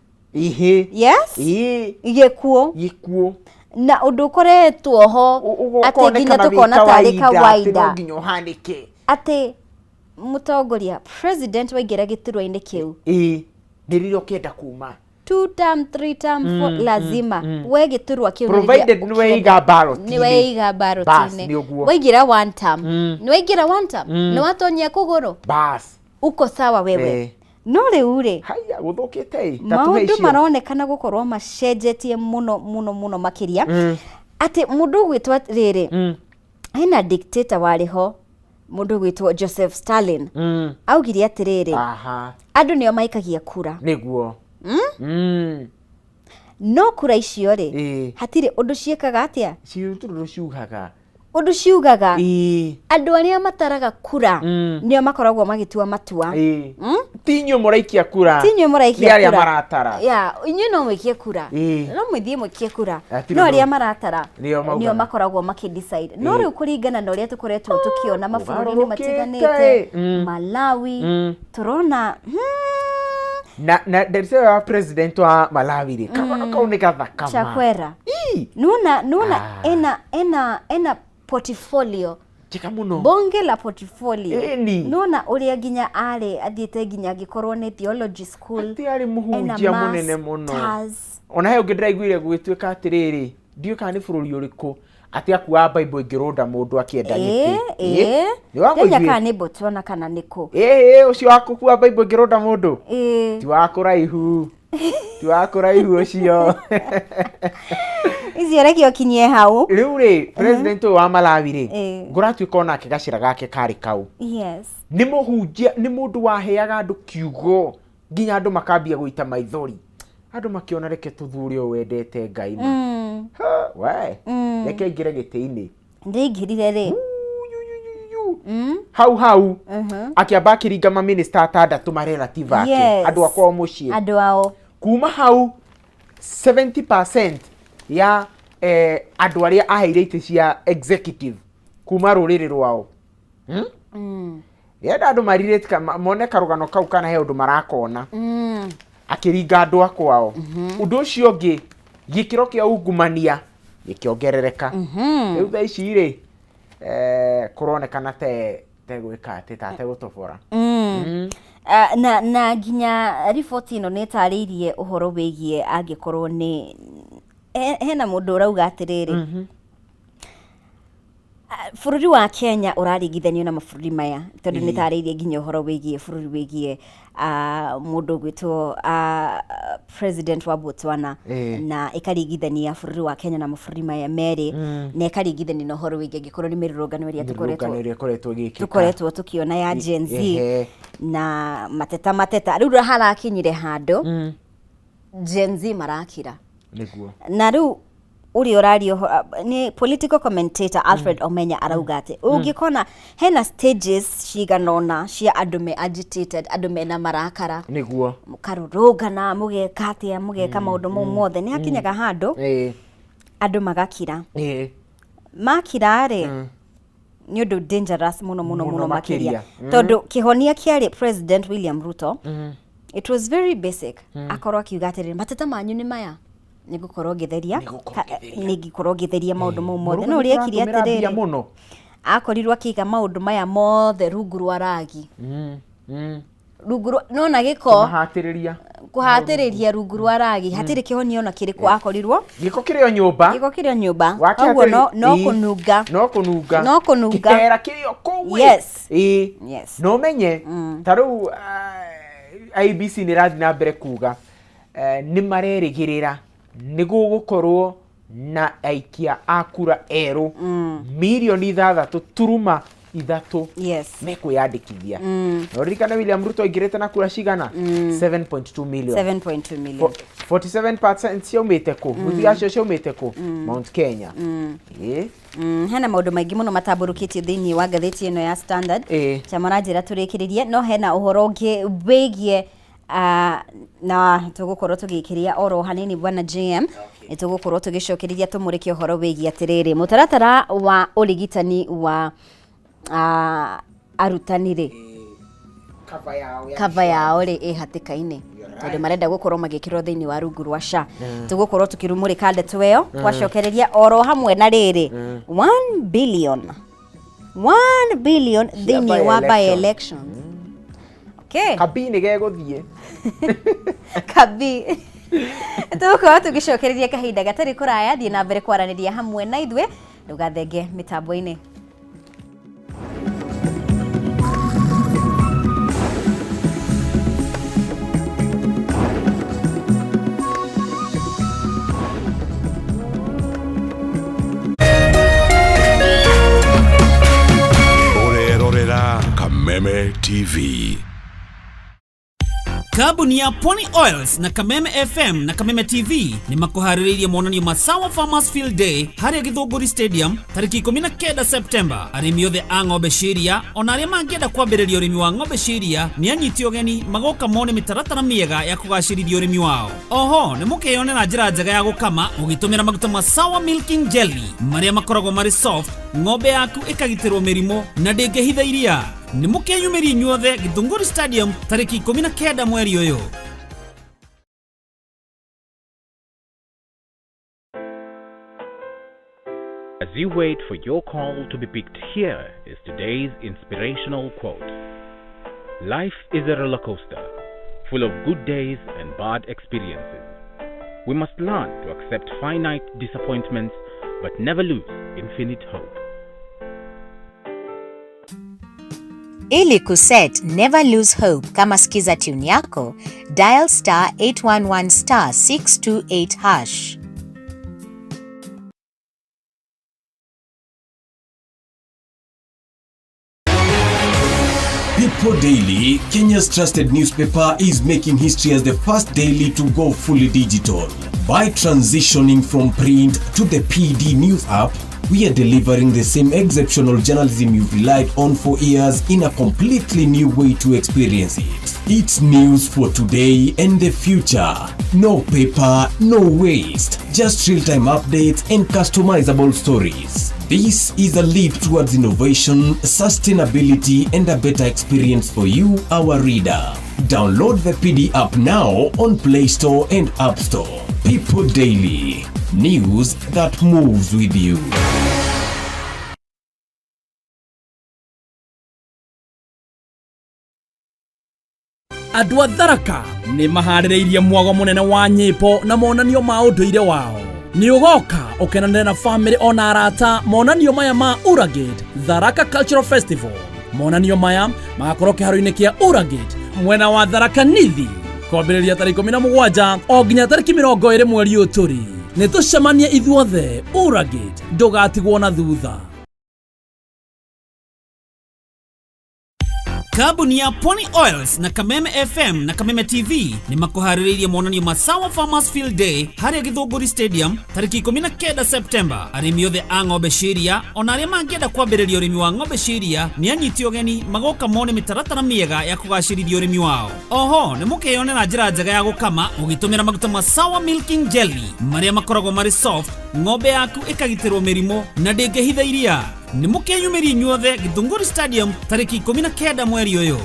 Yes. Gĩkuũ. Gĩkuũ. Na ũndũ ũkoretwo ho atĩ nginya tũkona tarĩ no kawaida nginya ũhanĩke atĩ mũtongoria, president, waingĩra gĩturwa-inĩ kĩu, Nĩ rĩrĩa ũkĩenda kuma. Two term, three term, four, lazima we gĩturwa kĩu nĩ rĩrĩa Provided nĩ weiga ballot-inĩ. Nĩ weiga Bas, ballot-inĩ. Nĩ ũguo. Waingĩra one term, nĩ waingĩra one term, nĩ watonyia kũgũrũ, bas uko sawa wewe. No rĩu rĩ, Haya, gũthũkĩte ĩ, ta tũhe maũndũ icio. maronekana gũkorwo macenjetie mũno mũno mũno makĩria, atĩ mũndũ ũgwĩtwo rĩrĩ, hena dictator warĩ ho, mũndũ ũgwĩtwo Joseph Stalin, augire atĩrĩrĩ, andũ nĩo maikagia kura. Nĩguo. No kura icio rĩ, hatirĩ ũndũ ciĩkaga atĩa. Ciũtũrũrũ ciugaga. Ũndũ ciugaga. Andũ arĩa mataraga kura nĩo makoragwo magĩtua matua. Ti inyuĩ mũraikia kura. Ti inyuĩ mũraikia Nĩ arĩa kura. maratara. Ya, inyuĩ no mũikie kura, no mũthiĩ mũikie kura, Hatirĩ no arĩa ũndũ. maratara Nĩo maugaga. Nĩo makoragwo makĩdecide. No rĩu kũringana na ũrĩa tũkoretwo tũkĩona mabũrũri-inĩ Ũgarũrũkĩte. matiganĩte, Malawi, tũrona Na ndĩrĩceo ya president wa Malawi rĩ, kau kau nĩ gathaka ma. Chakwera. Ii, Nuna Ah. ena portfolio Njega mũno. Bonge la portfolio. Ĩni. Nona ũrĩa nginya arĩ athiĩte nginya angĩkorwo nĩ theology school. Atĩ arĩ mũhunjia Ena mũnene mũno. masters. Ona he ũngĩ ndĩraiguire gũgĩtuĩka atĩrĩrĩ, ndiũĩ kana nĩ bũrũri ũrĩkũ, atĩ akuaga Bible ĩngĩrũnda mũndũ akĩenda gĩtĩ. Ĩĩ. Nĩ wamũiguire? Ndĩmenya kana nĩ Botswana kana nĩ kũ. Ĩĩ, ũcio wa kũkua Bible ĩngĩrũnda mũndũ ti wa kũraihu, ti wa kũraihu ũcio. Icio reke ũkinyie hau. Rĩu rĩ, president ũyũ wa Malawi rĩ, ngũratuĩka onake gacĩra gake karĩ kau. Nĩ mũhunjia, nĩ mũndũ waheaga andũ kiugo nginya andũ makambia gũita maithori, andũ makĩona reke tũthure ũyũ wendete Ngai ma. Ha, we reke aingĩre gĩtĩ-inĩ. Ndĩingĩrire rĩ. Yu, hau hau akĩamba akĩringa maminista atandatũ marelative ake, andũ akwao mũciĩ. Andũ ao. Kuma hau 70% ya andũ arĩa aheire itĩ cia executive kuma rũrĩrĩ rwao, Ndĩrenda andũ marirĩte mone karũgano kau kana he ũndũ marakona. Akĩringa andũ akwao. Ũndũ ũcio ũngĩ, gĩkĩro kĩa ungumania gĩkĩongerereka. Rĩu thaa ici rĩ, kũronekana te tegwĩka atĩ ta tegũtobora. Ah, na nginya riboti ĩno nĩ ĩtarĩirie ũhoro wĩgiĩ angĩkorwo nĩ hena mũndũ ũrauga atĩrĩrĩ, ah, bũrũri wa Kenya ũraringithanio na mabũrũri maya tondũ nĩ tarĩirie nginya ũhoro wĩgiĩ bũrũri wĩgiĩ, ah, mũndũ ũgwĩtwo, ah, president wa Botswana, na ĩkaringithania bũrũri wa Kenya na mabũrũri maya merĩ, na ĩkaringithania na ũhoro wĩgiĩ angĩkorwo nĩ mĩrũrũngano ĩrĩa tũkoretwo Mĩrũrũngano ĩrĩa ĩkoretwo ĩgĩkĩka. Tũkoretwo tũkĩona ya Gen Z na mateta mateta. Rĩu harakinyire handũ Gen Z marakira. Na rĩu ũrĩa ũraria nĩ political commentator Alfred Omenya, arauga atĩ ũngĩkona hena stages cigana ũna cia andũ me agitated, andũ mena marakara, mũkarũrũngana, mũgeka atĩa, mũgeka maũndũ mau mothe, nĩ hakinyaga handũ andũ magakira. Makira rĩ, nĩ ũndũ dangerous mũno mũno mũno Mũno makĩria, makĩria. Tondũ kĩhonia kĩarĩ President William Ruto, it was very basic, akorwo akiuga atĩrĩrĩ, mateta manyu nĩ maya, nĩ ngũkorwo ngĩtheria. Nĩ ngũkorwo ngĩtheria. Nĩ ngũkorwo ngĩtheria maũndũ mau mothe. Mũrũme No ũrĩa ekire nĩtũratũmĩra mbia atĩrĩrĩ, mũno. Akorirwo akĩiga maũndũ maya mothe rungu rwa ragi. Rungu rwa nona gĩko. Kũmahatĩrĩria. Kũhatĩrĩria rungu rwa ragi hatirĩ kĩhonia ona kĩrĩkũ akorirwo. Gĩko kĩrĩ o nyũmba. Gĩko kĩrĩ o nyũmba. Wakĩhatĩrĩria- Koguo no Ĩĩ. kũnunga. No kũnunga. No kũnunga. Kĩhera kĩrĩ o kũu ĩ. Yes. Ĩĩ. Yes. Na ũmenye ta rĩu IEBC nĩ ĩrathiĩ na mbere kuga nĩ marerĩgĩrĩra nĩ gũgũkorwo na aikia a kura erũ 6.3 million mekwĩyandĩkithia. Na ũririkane William Ruto aingĩrĩte na kura cigana? 7.2 million. 7.2 million. 47% ciaumĩte kũ? Nuthu yacio ciaumĩte kũ? Mount Kenya. Ĩĩ. Hena maũndũ maingĩ mũno matambũrũkĩtio thĩinĩ wa ngathĩti ĩno ya Standard. Chama ranjĩra tũrĩkĩrĩrie, no hena ũhoro ũngĩ wĩgiĩ na tũgũkorwo tũgĩkĩria oro hanini, bwana JM. Nĩ tũgũkorwo tũgĩcokereria tũmũrĩke ũhoro wĩgiĩ atĩrĩrĩ, mũtaratara wa ũrigitani wa arutani rĩ, Cover yao ya cover yao rĩ ĩ hatĩka-inĩ tondũ marenda gũkorwo magĩkĩrwo thĩinĩ wa rungu rwa SHA. Tũgũkorwo tũkĩrumũrĩka ndeto ĩyo twacokereria oro hamwe na rĩrĩ, 1 billion, 1 billion thĩinĩ wa by by-election. Elections, okay. Kabii nĩ gegũthiĩ. Kabi tũgũkorwo tũgĩcokereria kahinda gatarĩ kũraya. Thiĩ na mbere kwaranĩria hamwe na ithuĩ, ndũgathenge mĩtambo-inĩ. Ũrerorera Kameme TV. Kambuni ya Pony Oils na Kameme FM na Kameme TV nĩ makũharĩrĩirie monanio ma Sawa Farmers Field Day harĩa Gĩthũngũri Stadium tarĩki 19 Septemba. Arĩmi othe a ng'ombe cia iria ona arĩa mangĩenda kwambĩrĩria ũrĩmi wa ng'ombe cia iria nĩ anyiti ũgeni magoka mone mĩtaratara mĩega ya kũgacĩrithia ũrĩmi wao. Oho nĩ mũkeyonera njĩra njega ya gũkama ũgĩtũmĩra maguta ma Sawa Milking Jelly marĩa makoragwo marĩ soft, ng'ombe yaku ĩkagitĩrwo mĩrimũ na ndĩngĩhitha iria. Nĩ mũkeyumĩria inyuothe Gĩthũngũri Stadium tarĩki 19 mweri ũyũ. As you wait for your call to be picked, here is today's inspirational quote. Life is a roller coaster, full of good days and bad experiences. We must learn to accept finite disappointments but never lose infinite hope. Ili kuset Never Lose Hope kama skiza tune yako, dial *811*628#. People Daily, Kenya's trusted newspaper, is making history as the first daily to go fully digital. By transitioning from print to the PD News app, we are delivering the same exceptional journalism you've relied on for years in a completely new way to experience it. It's news for today and the future. No paper, no waste. Just real-time updates and customizable stories. This is a leap towards innovation, sustainability, and a better experience for you, our reader. Download the PD app now on Play Store and App Store. People Daily. News that moves with you. Andũ a Tharaka nĩ maharĩrĩirie mwago mũnene wa nyĩmbo na monanio ma ũndũire wao. Nĩ ũgoka ũkenanĩre na bamĩrĩ ona arata monanio maya ma Uragate Tharaka Cultural Festival. Monanio maya magakorwo kĩharo-inĩ kĩa Uragate mwena wa Tharaka Nithi kwambĩrĩria tarĩki 17 o nginya tarĩki 20 mweri ũyũ tũrĩ. Nĩ tũcemanie ithuothe Uragate, ndũgatigwo na thutha. Kambuni ya Pony Oils na Kameme FM na Kameme TV nĩ makũharĩrĩirie monanio ma Sawa Farmers Field Day harĩa Gĩthũngũri Stadium tarĩki 19 Septemba. Arĩmi othe a ng'ombe cia iria ona arĩa mangĩenda kwambĩrĩria ũrĩmi wa ng'ombe cia iria nĩ anyiti ũgeni magoka mone mĩtaratara mĩega ya kũgacĩrithia ũrĩmi wao. Oho nĩ mũkeyonera njĩra njega ya gũkama ũgĩtũmĩra maguta ma Sawa Milking Jelly marĩa makoragwo marĩ soft, ng'ombe yaku ĩkagitĩrwo mĩrimũ na ndĩngĩhitha iria. Nĩ mũkeyumĩria inyuothe Gĩthũngũri Stadium tarĩki 19 mweri ũyũ.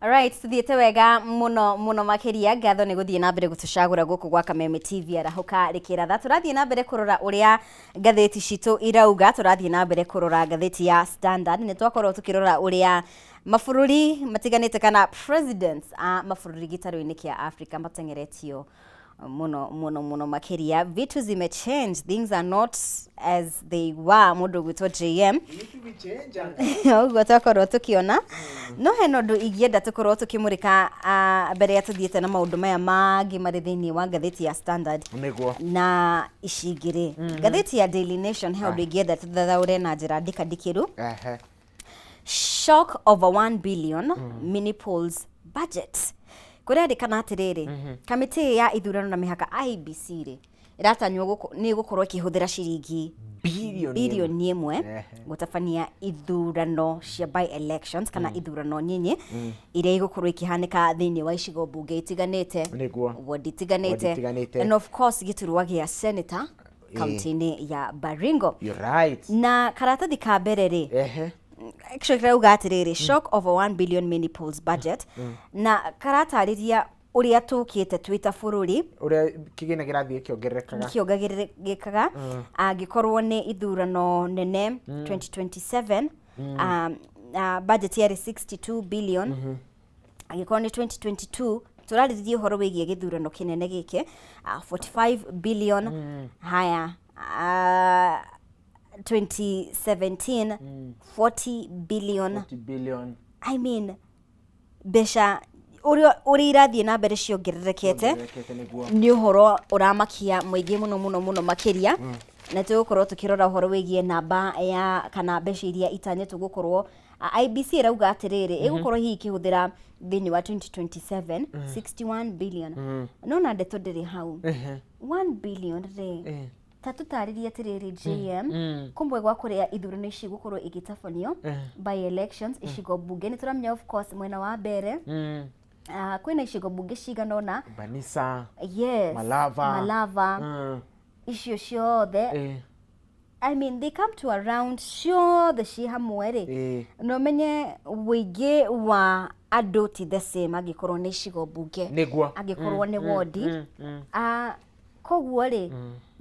Alright, tuthiĩte wega mũno mũno makĩria. Ngatho nĩ gũthiĩ na mbere gũtũcagũra gũkũ gwa Kameme TV. Arahũka rĩkĩratha, tũrathiĩ na mbere kũrora ũrĩa ngathĩti citũ irauga. Tũrathiĩ na mbere kũrora ngathĩti ya Standard. Nĩ twakorwo tũkĩrora ũrĩa mabũrũri matiganĩte kana presidents a mabũrũri gĩtarũ-inĩ kĩa Africa mateng'eretio mũno mũno mũno makĩria. Vitu zimechange, things are not as they were. Mũndũ ũgwĩtwo JM, ũguo twakorwo tũkĩona. No hena ũndũ ingĩenda tũkorwo tũkĩmũrĩka mbere ya tũthiĩte na maũndũ maya mangĩ marĩ thĩinĩ wa ngathĩti ya Standard na ici ingĩ rĩ, ngathĩti ya Daily Nation, he ũndũ ingĩenda tũthathaũre na njĩra ndikandikĩru. Shock over 1 billion mini polls budget. Kũrerĩkana atĩrĩrĩ, kamĩtĩ ya ithurano na mĩhaka IEBC rĩ, ĩratanywo nĩ ĩgũkorwo ĩkĩhũthĩra ciringi Birioni. 1 birioni gũtabania ithurano cia by elections kana ithurano nyinyi iria igũkorwo ikĩhanĩka thĩinĩ wa icigo mbunge itiganĩte, wodi itiganĩte, Wodi itiganĩte. And of course gĩturwa gĩa senator kaunti-inĩ ya Baringo. You're right. Na karatathi ka mbere rĩ, actually karauga atĩrĩrĩ, "Shock over 1 billion mini polls budget", na karatarĩria ũrĩa tũkĩte twĩ ta bũrũri, ũrĩa kĩgĩna kĩrathiĩ kĩongererekaga, kĩongagĩrĩkaga. Angĩkorwo nĩ ithurano nene 2027, budget yarĩ 62 billion. Angĩkorwo nĩ 2022, tũrarĩrĩria ũhoro wĩgiĩ gĩthurano kĩnene gĩkĩ, 45 billion. Haya, 2017, 40 billion. 40 billion. I mean, mbeca ũrĩa irathiĩ na mbere ciongererekete Ciongererekete, nĩguo. Nĩ ũhoro ũramakia mũingĩ mũno mũno mũno makĩria. Na tũgũkorwo tũkĩrora ũhoro wĩgiĩ namba ya kana mbeca iria itanyĩtwo gũkorwo IEBC ĩrauga atĩrĩrĩ, ĩgũkorwo hihi ĩkĩhũthĩra thĩinĩ wa 2027 61 billion. No na ndeto ndĩrĩ hau. 1 billion rĩ, ta tũtarĩrie atĩrĩrĩ, JM, kũmwe gwa kũrĩa ithurano ici gũkorwo igĩtabanio, by elections icigo mbunge, nĩ tũramenya of course mwena wa mbere kwĩna icigo mbunge cigana ũna. Banisa. Yes. Malava. Malava. Icio ciothe, I mean, they come to around, ciothe ci hamwe rĩ, na ũmenye ũingĩ wa andũ ti the same angĩkorwo nĩ icigo mbunge, angĩkorwo nĩ wondi. Koguo rĩ,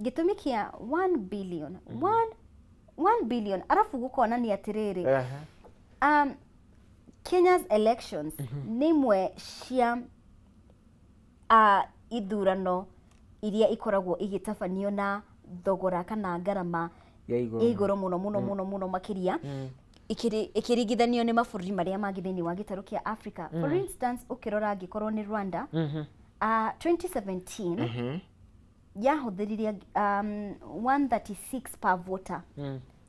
gĩtũmi kĩa 1 billion, 1 billion, arabu gũkonania atĩrĩrĩ, Kenya's elections nĩ imwe cia ithurano iria ikoragwo igĩtabanio na thogora kana ngarama ya igũrũ ya igũrũ mũno mũno mũno mũno makĩria, ĩkĩringithanio nĩ mabũrũri marĩa mangĩ thĩinĩ wa gĩtarũ kĩa Africa. For instance, ũkĩrora angĩkorwo nĩ Rwanda, 2017 yahũthĩrire 136 per voter,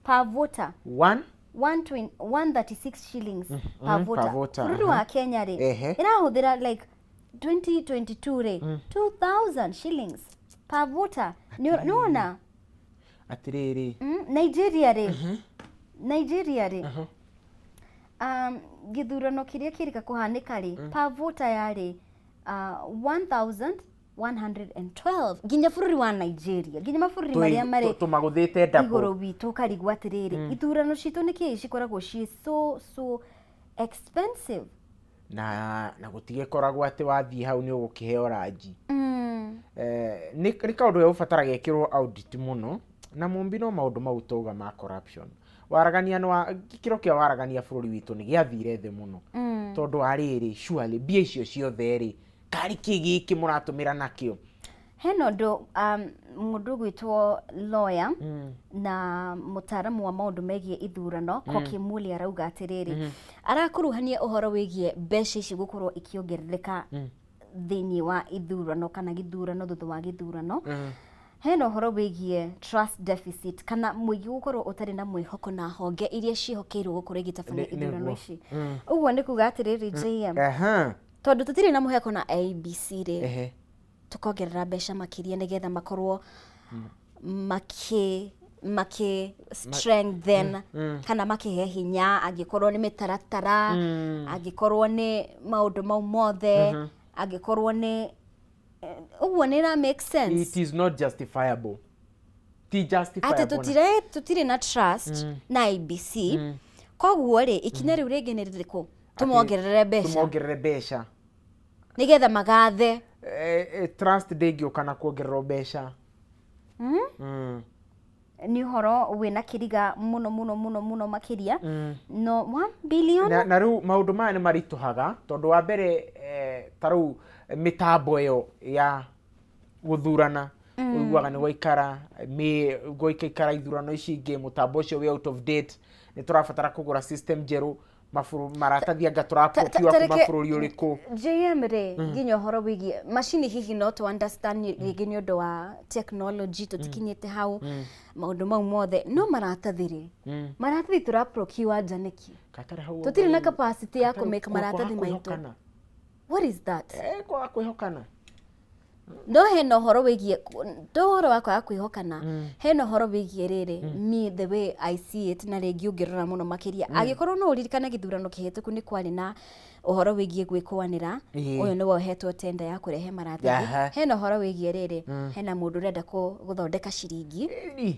per voter. One 120 136 shillings per voter. Per voter. Bũrũri wa Kenya rĩ, ĩrahũthĩra like 2022 rĩ, 2000 shillings per voter. Nĩ wona? Atĩrĩrĩ. Nigeria rĩ, gĩthurano kĩrĩa kĩrĩka kũhanĩka rĩ, per voter yarĩ 1112. Nginya bũrũri wa Nigeria, nginya mabũrũri marĩa marĩ tũmagũthĩte double. Igũrũ witũ, ũkarigwo atĩrĩrĩ, ithurano citũ nĩkĩ cikoragwo ciĩ so so expensive? Na gũtigĩkoragwo atĩ wathiĩ hau nĩ ũgũkĩheo ranji. Nĩ kaũndũ gegũbatara gekĩrwo audit mũno na mũmbi. No maũndũ mau tauga ma corruption, waragania nĩ wa gĩkĩro kĩa waragania bũrũri witũ nĩ gĩathire thĩ mũno, tondũ wa rĩrĩ, surely mbia icio ciothe rĩ, karĩ kĩ gĩkĩ mũratũmĩra nakĩo? Hena ũndũ mũndũ ũgwĩtwo lawyer na mũtaaramu wa maũndũ megiĩ ithurano Koki Muli arauga atĩrĩrĩ, arakuruhania ũhoro wĩgiĩ mbeca ici gũkorwo ikĩongerereka thĩinĩ wa ithurano kana gĩthurano thutha wa gĩthurano. Hena ũhoro wĩgiĩ trust deficit kana mũingĩ gũkorwo ũtarĩ na mwĩhoko na honge iria ciĩhokeirwo gũkorwo igĩtabania ithurano ici. Ũguo nĩ kuga atĩrĩrĩ, JM, tondũ tũtirĩ na mũheko na IEBC rĩ, tukongerera mbeca makĩria nĩgetha makorwo makĩ strengthen kana makĩhe hinya, angĩkorwo nĩ mĩtaratara, angĩkorwo nĩ maũndũ mau mothe, angĩkorwo nĩ ũguo, nĩ ĩra make sense? It is not justifiable, ti atĩ justifiable. Tũtirĩ na trust na IEBC, koguo rĩ, ikinya rĩu rĩngĩ nĩ rĩrĩkũ? Tũmongerere mbeca. Tũmongerere mbeca. Nĩgetha magathe. Trust ndĩngĩũka na kuongererwo mbeca. Nĩ ũhoro wĩna kĩriga mũno mũno mũno mũno makĩria. No 1 billion. Na rĩu maũndũ maya nĩ maritũhaga tondũ wa mbere, ta rĩu mĩtambo ĩyo ya gũthurana, ũiguaga nĩ gwaikara gwaikaikara ithurano ici ingĩ, mũtambo ũcio wĩ out of date, nĩ tũrabatara kũgũra system njerũ, maratathi anga tũraprocure kuma bũrũri ũrĩkũ. JM rĩ, nginya ũhoro wĩgiĩ macini hihi no to understand rĩngĩ nĩ ũndũ wa technology tũtikinyĩte hau, maũndũ mau mothe, no maratathi rĩ, maratathi tũraprocure nja nĩkĩ? Gatarĩ hau. Tũtirĩ na capacity ya gatarĩ kũmake maratathi kwaga maitũ. Kwĩhokana. What is that? Kwaga kwĩhokana. No hena ũhoro wĩgiĩ, to ũhoro wa kwaga kwĩhokana, hena ũhoro wĩgiĩ rĩrĩ, me the way I see it, na rĩngĩ ũngĩrora mũno makĩria, angĩkorwo no ũririkane gĩthurano kĩhĩtũku nĩ kwarĩ na ũhoro wĩgiĩ gwĩkũanĩra. Ũyũ nĩwe ũhetwo tender ya kũrehe maratathi. Hena ũhoro wĩgiĩ rĩrĩ, hena mũndũ ũrenda gũthondeka ciringi. Ĩni.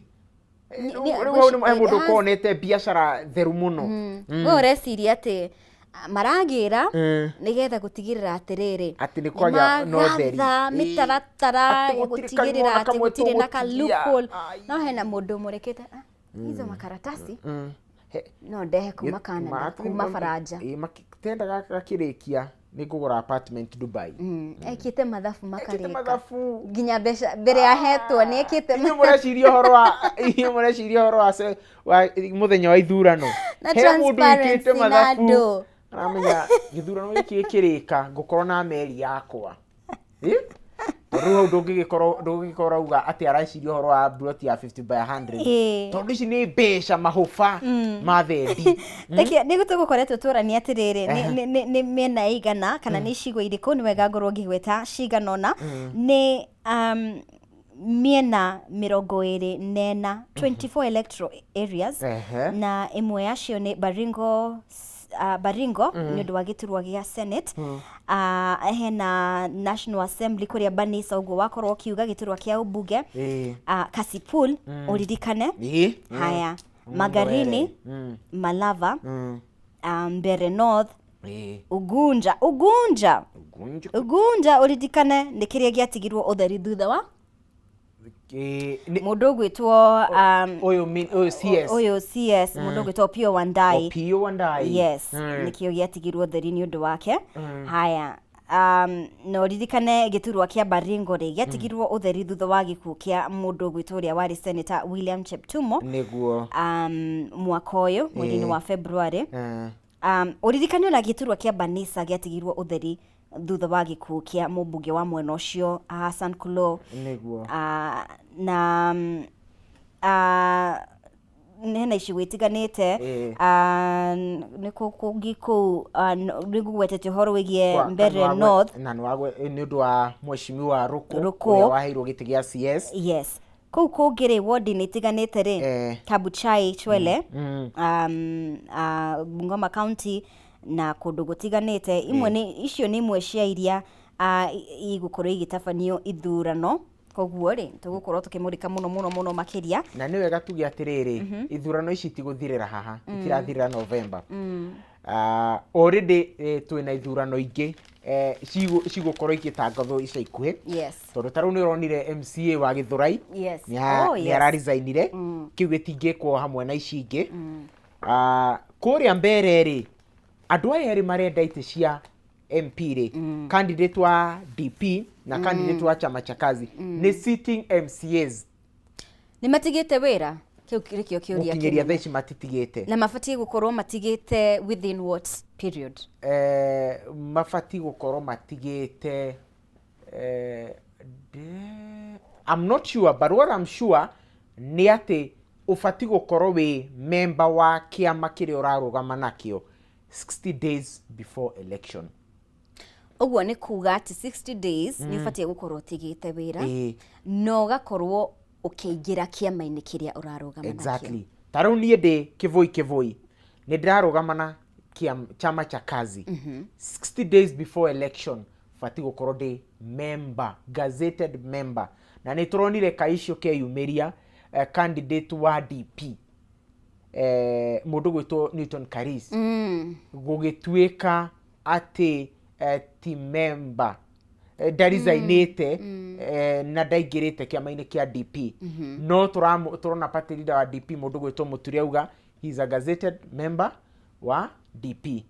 Rĩu hau nĩ he mũndũ ũkorwo onete biacara theru mũno. We ũreciria atĩ maragĩra nĩgetha gũtigĩrĩra atĩrĩrĩ, Atĩ nĩ kwagĩa na ũtheri. nĩmagatha mĩtaratara Atĩ ya gũtirĩ karima gũtigĩrĩra ona atĩ kamwe gũtirĩ na ka tũgũtigia. loophole. Ai. No hena mũndũ ũmũrekete, hizo makaratasi no ndehe kuma Canada, kuma Faranja. Tenda gaka gakĩrĩkia nĩ ngũgũra apartment Dubai. Ekĩte mathabu Ekĩte makarĩka. Mathabu. Nginya mbeca mbere yahetwo nĩ ekĩte. Inyuĩ mũreciria ũhoro wa wa mũthenya wa ithurano. Na He mũndũ wĩkĩte transparency na mathabu andũ. Aramenya gĩthurano gĩkĩ gĩkĩrĩka ngũkorwo na meri yakwa. Tondũ rĩu hau ndũngĩgĩkorwo ũrauga atĩ areciria ũhoro wa plot ya 50 by 100, tondũ ici nĩ mbeca mahũba ma thendi. Reke nĩ tũgũkoretwo tũrania atĩrĩrĩ, nĩ mĩena ĩigana kana nĩ icigo irĩkũ, nĩ wega ngorwo ngĩgweta cigana ũna, nĩ mĩena 24, 24 electoral areas. Na ĩmwe yacio nĩ Baringo, Baringo nĩ ũndũ wa gĩturwa gĩa Senate, hena National Assembly kũrĩa Banisa, ũguo wakorwo ũkiuga gĩturwa kĩa ũmbunge, Kasipul ũririkane. Haya, Magarini, Malava, Mbere North, Ugunja, Ugunja. Ugunja. Ugunja ũririkane nĩ kĩrĩa gĩatigirwo ũtheri thutha wa mũndũ ũgwĩtwo Ũyũ CS. Ũyũ CS, mũndũ ũgwĩtwo Opiyo Wandayi. Opiyo Wandayi. Yes. Nĩkĩo gĩatigirwo ũtheri nĩ ũndũ wake. Haya, na ũririkane gĩturwa kĩa Baringo rĩ, gĩatigirwo ũtheri thutha wa gĩkuũ kĩa mũndũ ũgwĩtwo ũrĩa warĩ Senator William Cheptumo, mwaka ũyũ mweri-inĩ wa February. Ũririkane ona gĩturwa kĩa Banisa gĩatigirwo ũtheri thutha wa gĩkuũ kĩa mũmbunge wa mwena ũcio Hassan Kulo. Na hena icigo itiganĩte. Nĩ kũ kũngĩ kũu, nĩ ngũgwetete ũhoro wĩgiĩ Mbere North. Na nĩ ũndũ wa mheshimiwa Rũkũ, Rũkũ. Ũrĩa waheirwo gĩtĩ gĩa CS. Yes, kũu kũngĩ rĩ, wodi-inĩ itiganĩte rĩ, Kabuchai, Chwele, Bungoma County na kũndũ gũtiganĩte. Imwe nĩ icio, nĩ imwe cia iria igũkorwo igĩtabanio ithurano, koguo rĩ, tũgũkorwo tũkĩmũrĩka mũno mũno mũno makĩria. Na nĩ wega tuge atĩrĩrĩ, ithurano ici itigũthirĩra haha, itirathirĩra November. Already twĩna ithurano ingĩ cigũkorwo igĩtangathwo ica ikuhĩ, tondũ ta rĩu nĩ ũronire MCA wa Gĩthũrai nĩ araresignire. Kĩu gĩtingĩkwo hamwe na ici ingĩ. Kũrĩa mbere rĩ, andũ aya erĩ marenda itĩ cia MP rĩ, candidate wa DP na candidate wa Chama cha Kazi, nĩ sitting MCAs. Nĩ matigĩte wĩra? Kĩu nĩkĩo kĩũria Gũkinyĩria kĩnene. Thaa ici matitigĩte. Na mabatiĩ gũkorwo matigĩte within what period? Mabatiĩ gũkorwo matigĩte, I'm not sure, but what I'm sure nĩ atĩ ũbatiĩ gũkorwo wĩ member wa kĩama kĩrĩa ũrarũgama nakĩo 60 days before election. Ũguo nĩ kuga atĩ 60 days nĩ ũbatiĩ gũkorwo ũtigĩte wĩra na ũgakorwo ũkĩingĩra kĩama-inĩ kĩrĩa ũrarũgama nakĩo. Exactly. Ta rĩu niĩ ndĩ Kĩbũi, Kĩbũi nĩ ndĩrarũgama na Chama cha Kazi, 60 days before election batiĩ gũkorwo ndĩ member, gazetted member. Na nĩ tũronire kaiciũ keyumĩria, candidate wa DP. Mũndũ gwĩtwo Newton Karis gũgĩtuĩka atĩ ti member, ndaresignĩte na ndaingĩrĩte kĩama-inĩ kĩa DP, no tũrona party leader wa DP, mũndũ gwĩtwo Mũturi, auga he is a gazetted member wa DP,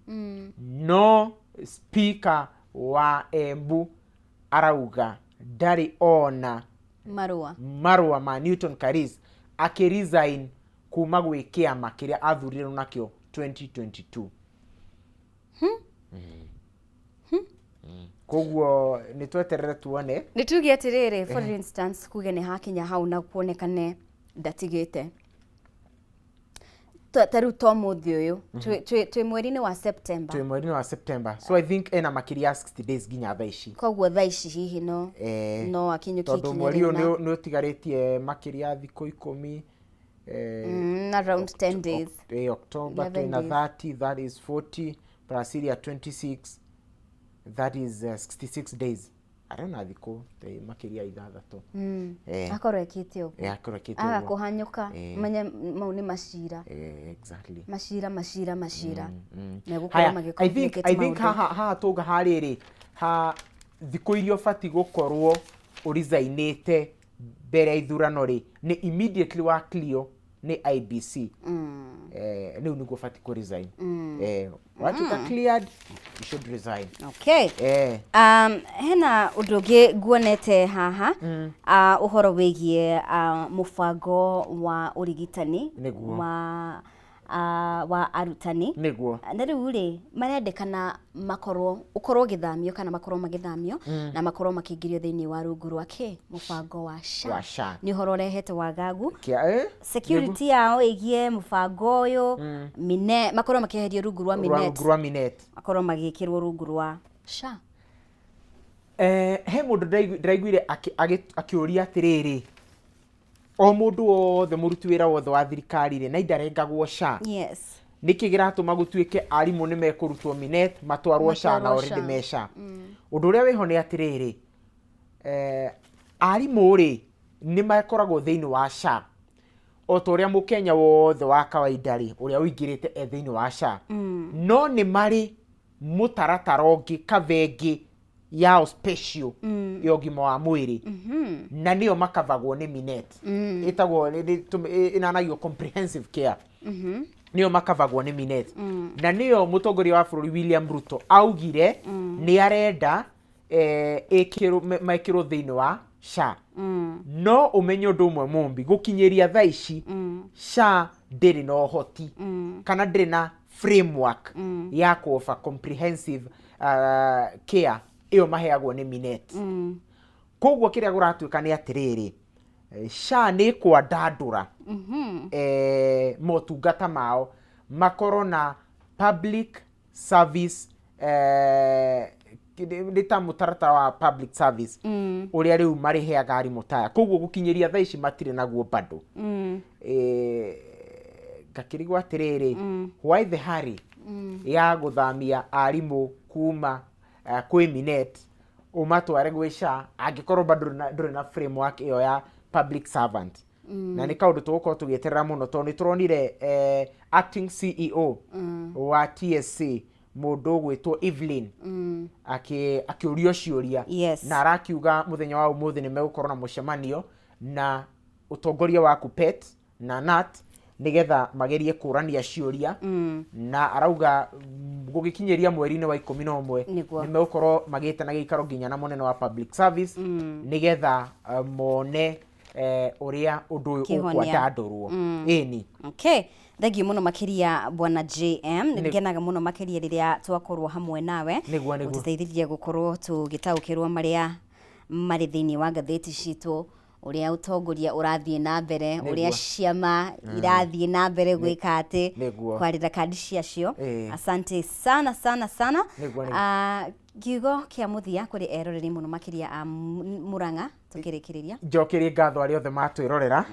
no speaker wa Embu arauga ndarĩ ona marũa marũa ma Newton Karis akĩresign kuma gwĩ kĩama kĩrĩa athurirwo nakĩo 2022. Koguo nĩ tweterere tuone. Nĩ tuge atĩrĩrĩ, for instance, kuge nĩ hakinya hau na kuonekane ndatigĩte, ta rĩu to mũthĩ ũyũ twĩ mweri-inĩ wa September. Twĩ mweri-inĩ wa September, so I think ena makĩria ya 60 days nginya thaa ici. Koguo thaa ici hihi no no akinyũkie tondũ ikinya mweri rĩu ũyũ nĩ ũtigarĩtie makĩria ya thikũ 10, Around 10 days. October 11 twĩna days. 30, that is 40 plus iria 26, that is 66 days. Arena thikũ makĩria ya 6. Akorwo ekĩte ũguo, Akorwo ekĩte aga ũguo. kũhanyũka, menye mau nĩ macira. Exactly. Macira, macira, macira megũkorwo Haya, I think, magĩ I think maũndũ. haha tũnga harĩrĩ ha thikũ iria ũbatiĩ gũkorwo ũresignĩte mbere ya ithurano rĩ, nĩ immediately wa clear nĩ IEBC, rĩu nĩguo ũbatiĩ kũ resign. Watuĩka cleared, you should resign. Okay. Hena ũndũ ũngĩ nguonete haha, ũhoro wĩgiĩ mũbango wa ũrigitani wa arutani. Na rĩu rĩ, marendekana makorwo ũkorwo ũgĩthamio kana makorwo magĩthamio na makorwo makĩingĩrio thĩinĩ wa rungu rwa kĩ mũbango wa SHA. Wa SHA. Nĩ ũhoro ũrehete wagagu Kia, security yao ĩgiĩ mũbango ũyũ mine makorwo makĩeherio rungu rwa Rwa minet, rungu rwa minet, makorwo magĩkĩrwo rungu rwa SHA. He mũndũ ndĩraiguire akĩũria atĩrĩrĩ, o mũndũ wothe mũruti wĩra wothe wa thirikari rĩ, na indarengagwo SHA, nĩkĩ kĩratũma gũtuĩke arimũ nĩ mekũrutwo minet matwarwo SHA na Matwarwo already SHA. Me SHA? Ũndũ ũrĩa wĩho nĩ atĩrĩrĩ, arimũ rĩ, nĩ makoragwo thĩinĩ wa SHA o ta ũrĩa mũkenya wothe wa kawaida rĩ, ũrĩa ũingĩrĩte e thĩinĩ wa SHA, no nĩ marĩ mũtaratara ũngĩ, kabengĩ yao special ya ũgima wa mwĩrĩ, na nĩyo makavagwo nĩ minet, ĩtagwo ĩnanagio comprehensive care, nĩyo makavagwo nĩ minet, na nĩyo mũtongoria wa bũrũri William Ruto augire nĩ arenda mekĩrwo thĩinĩ wa SHA. No ũmenye ũndũ ũmwe mũmbi, gũkinyĩria thaa ici SHA ndĩrĩ na ũhoti kana ndĩrĩ na framework ya kuofa comprehensive care ĩyo maheagwo nĩ minet. Koguo kĩrĩa kũratuĩka nĩ atĩrĩrĩ, SHA nĩ kwandandũra motungata mao makorwo na public service, nĩ ta mũtaratara wa public service ũrĩa rĩu marĩheaga arimũ taya. Koguo gũkinyĩria thaa ici matirĩ naguo bado. Ngakĩrigwo atĩrĩrĩ, why the hurry ya gũthamia arimũ kuma kwĩ minet ũmatware gwĩ SHA angĩkorwo bado ndũrĩ na framework ĩyo ya public servant? Na nĩ kaũndũ tũgũkorwo tũgĩeterera mũno, tondũ nĩ tũronire acting CEO wa TSC, mũndũ ũgwĩtwo Evelyn, akĩũrio ciũria na arakiuga mũthenya wa ũmũthĩ nĩ megũkorwo na mũcemanio na ũtongoria wa KUPPET na KNUT nĩgetha magerie kũrania ciũria, na arauga gũgĩkinyĩria mweri-inĩ wa 11 nĩ megũkorwo magĩte na gĩikaro nginya na mũnene wa public service nĩgetha mone ũrĩa ũndũ ũyũ Kĩhonia. ũkwandandũrwo, ĩni. Okay, thengiũ mũno makĩria, bwana JM. Nĩ ngenaga mũno makĩria rĩrĩa twakorwo hamwe nawe Nĩguo, nĩguo. gũtũteithĩrĩria gũkorwo tũgĩtaũkĩrwo marĩa marĩ thĩinĩ wa ngathĩti citũ, ũrĩa ũtongoria ũrathiĩ na mbere, ũrĩa ciama irathiĩ na mbere gwĩka atĩ kwarĩra kandi ciacio. Asante sana sana sana. Nĩguo, nĩguo. Ah, kiugo kĩa mũthia kũrĩ eroreri mũno makĩria a Murang'a tũkĩrĩkĩrĩria. Njokerie ngatho arĩa othe matwĩrorera,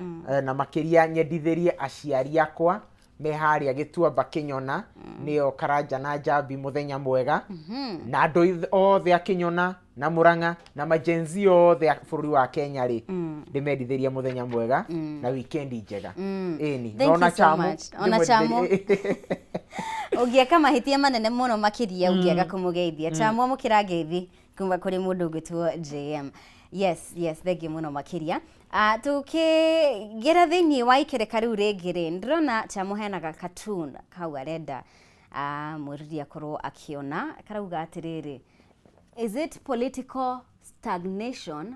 na makĩria nyendithĩrie aciari akwa me harĩa Gĩtuamba Kĩnyona, nĩo Karanja na Njambi, mũthenya mwega, na andũ othe a Kĩnyona. Na Murang'a na majenzi othe a bũrũri wa Kenya rĩ, ndĩmendithĩria mũthenya mwega na wikendi njega. Ĩni. Thank Ona you so Chamo, much. Ona Chamo. Ũngĩeka mahĩtia manene mũno makĩria ũngĩaga kũmũgeithia. Chamo, amũkĩra ngeithi kuma kũrĩ mũndũ ũgwĩtwo JM. Yes, thengiũ mũno makĩria. Tũkĩgera thĩinĩ wa ikereka rĩu rĩngĩ rĩ, ndĩrona Chamo hena ga cartoon kau arenda mwĩrori akorwo akĩona, karauga atĩrĩrĩ, "Is it political stagnation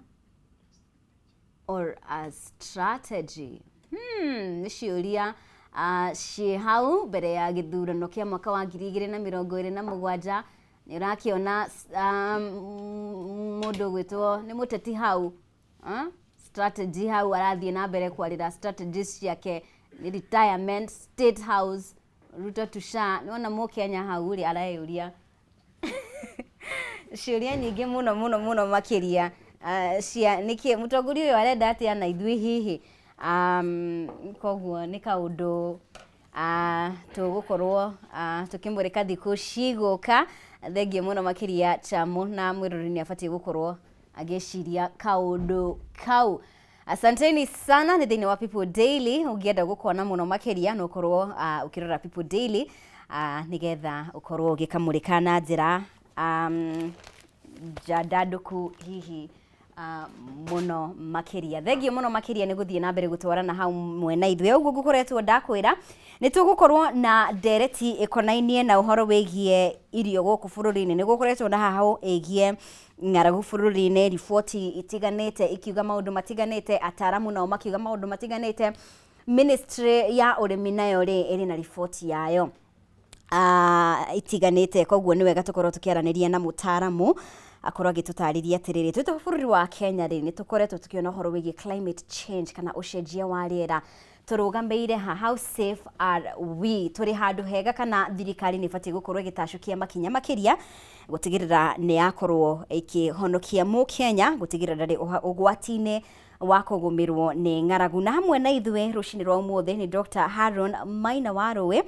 or a strategy?" Nĩ ciũria ciĩ hau mbere ya gĩthurano kĩa mwaka wa 2027. Nĩ ũrakĩona mũndũ ũgwĩtwo nĩ mũteti hau, strategy hau arathiĩ na mbere kwarĩra strategies ciake nĩ retirement, State House, Ruto to SHA. Nĩwona mũkenya hau rĩ areyũria ciũria nyingĩ mũno mũno mũno makĩria, cia nĩkĩ mũtongoria ũyũ arenda atĩa na ithuĩ hihi. Koguo nĩ kaũndũ tũgũkorwo tũkĩmũrĩka thikũ cigũka. Thengiũ mũno makĩria, Chamo, na mwĩrori nĩ abatiĩ gũkorwo agĩciria kaũndũ kau. Asanteni sana. Nĩ thĩinĩ wa People Daily. Ũngĩenda gũkona mũno makĩria, no ũkorwo ũkĩrora People Daily, nĩgetha ũkorwo ũgĩkamũrĩka na njĩra njandandũku hihi mũno makĩria. Thengiũ mũno makĩria nĩ gũthiĩ na mbere gũtwarana hau mwena ithuĩ. Ũguo ngũkoretwo ndakwĩra nĩ tũgũkorwo na ndereti ĩkonainie na ũhoro wĩgiĩ irio gũkũ bũrũri-inĩ. Nĩ gũkoretwo na hahũ ĩgiĩ ng'aragu bũrũri-inĩ, riboti itiganĩte ikiuga maũndũ matiganĩte, ataramu nao makiuga maũndũ matiganĩte. Ministry ya ũrĩmi nayo rĩ ĩrĩ na riboti yayo itiganĩte. Koguo nĩ wega tũkorwo tũkĩaranĩria na mũtaaramu akorwo agĩtũtarĩria atĩrĩrĩ, twĩ ta bũrũri wa Kenya rĩ, nĩ tũkoretwo tũkĩona ũhoro wĩgiĩ climate change kana ũcenjia wa rĩera. Tũrũgamĩire ha? How safe are we? Tũrĩ handũ hega kana thirikari nĩ ĩbatiĩ gũkorwo ĩgĩtacũkia makinya makĩria gũtigĩrĩra nĩ yakorwo ĩkĩhonokia mũkenya gũtigĩrĩra ndarĩ ũgwati-inĩ wa kũgũmĩrwo nĩ ng'aragu? Na hamwe na ithuĩ rũcinĩ rwa ũmũthĩ nĩ Dr. Haron Maina wa Rũĩ,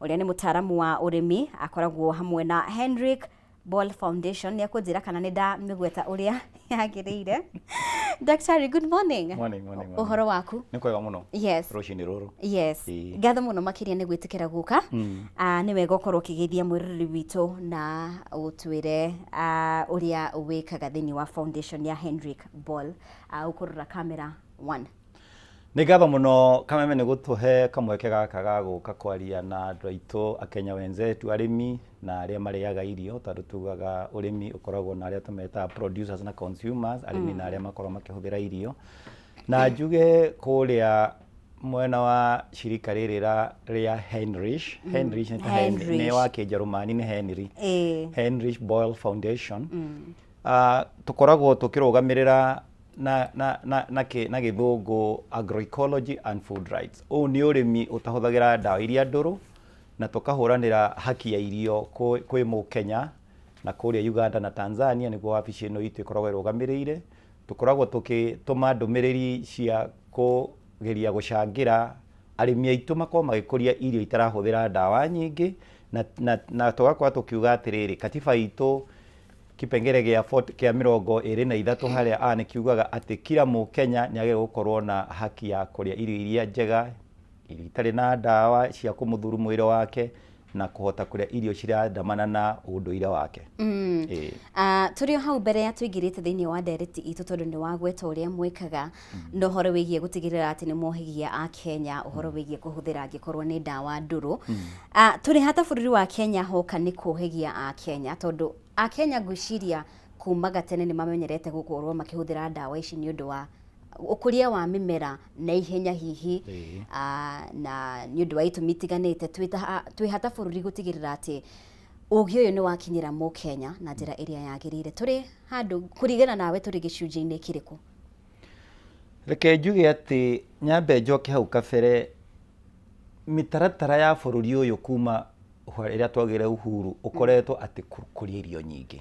ũrĩa nĩ mũtaaramu wa ũrĩmi, akoragwo hamwe na Henrik Ball Foundation. Nĩ akũnjĩra kana nĩ ndamĩgweta ũrĩa yagĩrĩire. Daktari, good morning. Morning, morning, morning. Ũhoro waku? Nĩ kwega mũno. Rũcinĩ rũrũ. Ngatho mũno makĩria nĩ gwĩtĩkĩra gũka. Nĩ wega ũkorwo ũkĩgeithia mwĩroreri witũ na ũtwĩre ũrĩa wĩkaga thĩinĩ wa foundation ya Henrik Ball. Ũkũrora camera one. Nĩ ngatho mũno, Kameme, nĩ gũtũhe kamweke gaka ga gũka kwaria na andũ aitũ akenya wenzetu, arĩmi na arĩa marĩaga irio, tondũ tugaga ũrĩmi ũkoragwo na arĩa tũmetaga producers na consumers, arĩmi na arĩa makoragwo makĩhũthĩra irio. Na njuge kũrĩa mwena wa shirika rĩrĩ rĩa Heinrich, Heinrich nĩ ta Henry, nĩ Heinrich. wa Kĩnjerumani nĩ Henry. Heinrich Boll Foundation. Tũkoragwo tũkĩrũgamĩrĩra na gĩthũngũ agroecology and food rights. Ũũ nĩ ũrĩmi ũtahũthagĩra ndawa iria ndũrũ, na tũkahũranĩra haki ya irio kwĩ mũkenya. Na kũrĩa Uganda na Tanzania nĩguo wabici ĩno itũ ĩkoragwo ĩrũgamĩrĩire. Tũkoragwo tũgĩtũma ndũmĩrĩri cia kũgeria gũcangĩra arĩmi aitũ makorwo magĩkũria irio itarahũthĩra ndawa nyingĩ, na tũgakorwo tũkiuga atĩrĩrĩ, katiba itũ kipengere gĩa 40 kĩa 23 harĩa a nĩ kiugaga atĩ kila mũkenya nĩ agĩrĩirwo gũkorwo na haki ya kũrĩa irio iria njega, irio itarĩ na ndawa cia kũmũthuru mwĩrĩ wake, na kũhota kũrĩa irio cirandamana na ũndũire wake. Ĩĩ. Tũrĩ o hau mbere ya tũingĩrĩte thĩinĩ wa ndereti itũ, tondũ nĩ wagweta ũrĩa mwĩkaga na ũhoro wĩgiĩ gũtigĩrĩra atĩ nĩ mwohegia a Kenya ũhoro wĩgiĩ kũhũthĩra angĩkorwo nĩ ndawa ndũrũ. Tũrĩ hata bũrũri wa Kenya hoka nĩ kũhĩgia a Kenya, tondũ a Kenya ngwĩciria kuma gatene nĩ mamenyerete gũkorwo makĩhũthĩra ndawa ici nĩ ũndũ wa ũkũria wa mĩmera na ihenya hihi. Na nĩ ũndũ wa itũmi itiganĩte, twĩ hata bũrũri gũtigĩrĩra atĩ ũgĩ ũyũ nĩ wakinyĩra mũkenya na njĩra ĩrĩa yagĩrĩire? Tũrĩ handũ kũringana nawe tũrĩ gĩcunjĩ-inĩ kĩrĩkũ? Reke njuge atĩ nyambe njoke hau kabere, mĩtaratara ya bũrũri ũyũ kuma rĩrĩa twagĩire uhuru ũkoretwo atĩ kũria irio nyingĩ,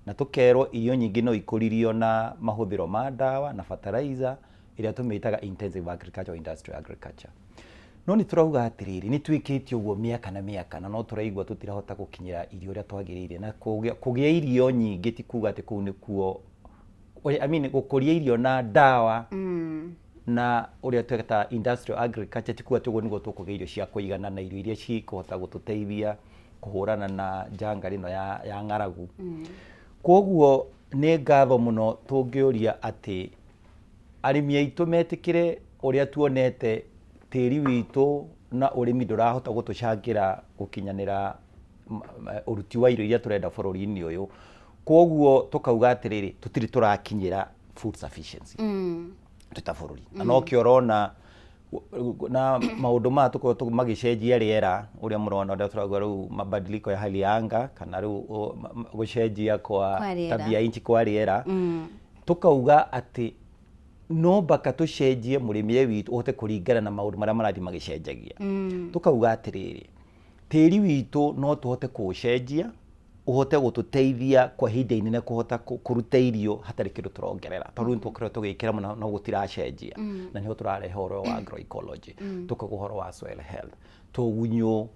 na tũkerwo irio nyingĩ no ikũririo na mahũthĩro ma ndawa na fertilizer ĩrĩa tũmĩtaga intensive agriculture or industrial agriculture. No nĩ tũrauga atĩrĩrĩ, nĩ twĩkĩte ũguo mĩaka na mĩaka na no tũraigua tũtirahota gũkinyĩra irio ũrĩa twagĩrĩire. Na kũgĩa irio nyingĩ ti kuga atĩ kũu nĩkuo, I mean, gũkũria irio na ndawa na ũrĩa twĩtaga industrial agriculture ti kuga atĩ ũguo nĩguo tũkũgĩa irio cia kũigana na irio iria cikũhota gũtũteithia kũhũrana na njanga ĩno ya ng'aragu. Kwoguo nĩ ngatho mũno tũngĩũria atĩ arĩmi aitũ metĩkĩre ũrĩa tuonete tĩri witũ na ũrĩmi ndũrahota gũtũcangĩra gũkinyanĩra ũruti wa irio iria tũrenda bũrũri-inĩ ũyũ. Kwoguo tũkauga atĩrĩrĩ, tũtirĩ tũrakinyĩra food sufficiency twĩ ta bũrũri. Na nokĩo ũrona na maũndũ maya tũkoretwo magĩcenjia rĩera, ũrĩa mũrona ũrĩa tũrauga rĩu mabadiliko ya hali ya anga, kana rĩu gũcenjia kwa Kwa rĩera. tabia nchi kwa rĩera, tũkauga atĩ no mpaka tũcenjie mũrĩmĩre witũ ũhote kũringana na maũndũ marĩa marathiĩ magĩcenjagia. Tũkauga atĩrĩrĩ, tĩri witũ no tũhote kũũcenjia ũhote gũtũteithia kwa ihinda inene kũhota kũruta irio hatarĩ kĩndũ tũrongerera, tondũ nĩ tũkoretwo tũgĩkĩra mũno no gũtiracenjia. Na nĩho tũrarehe ũhoro wa agroecology, tũkauga ũhoro wa soil health, tũgunyũ,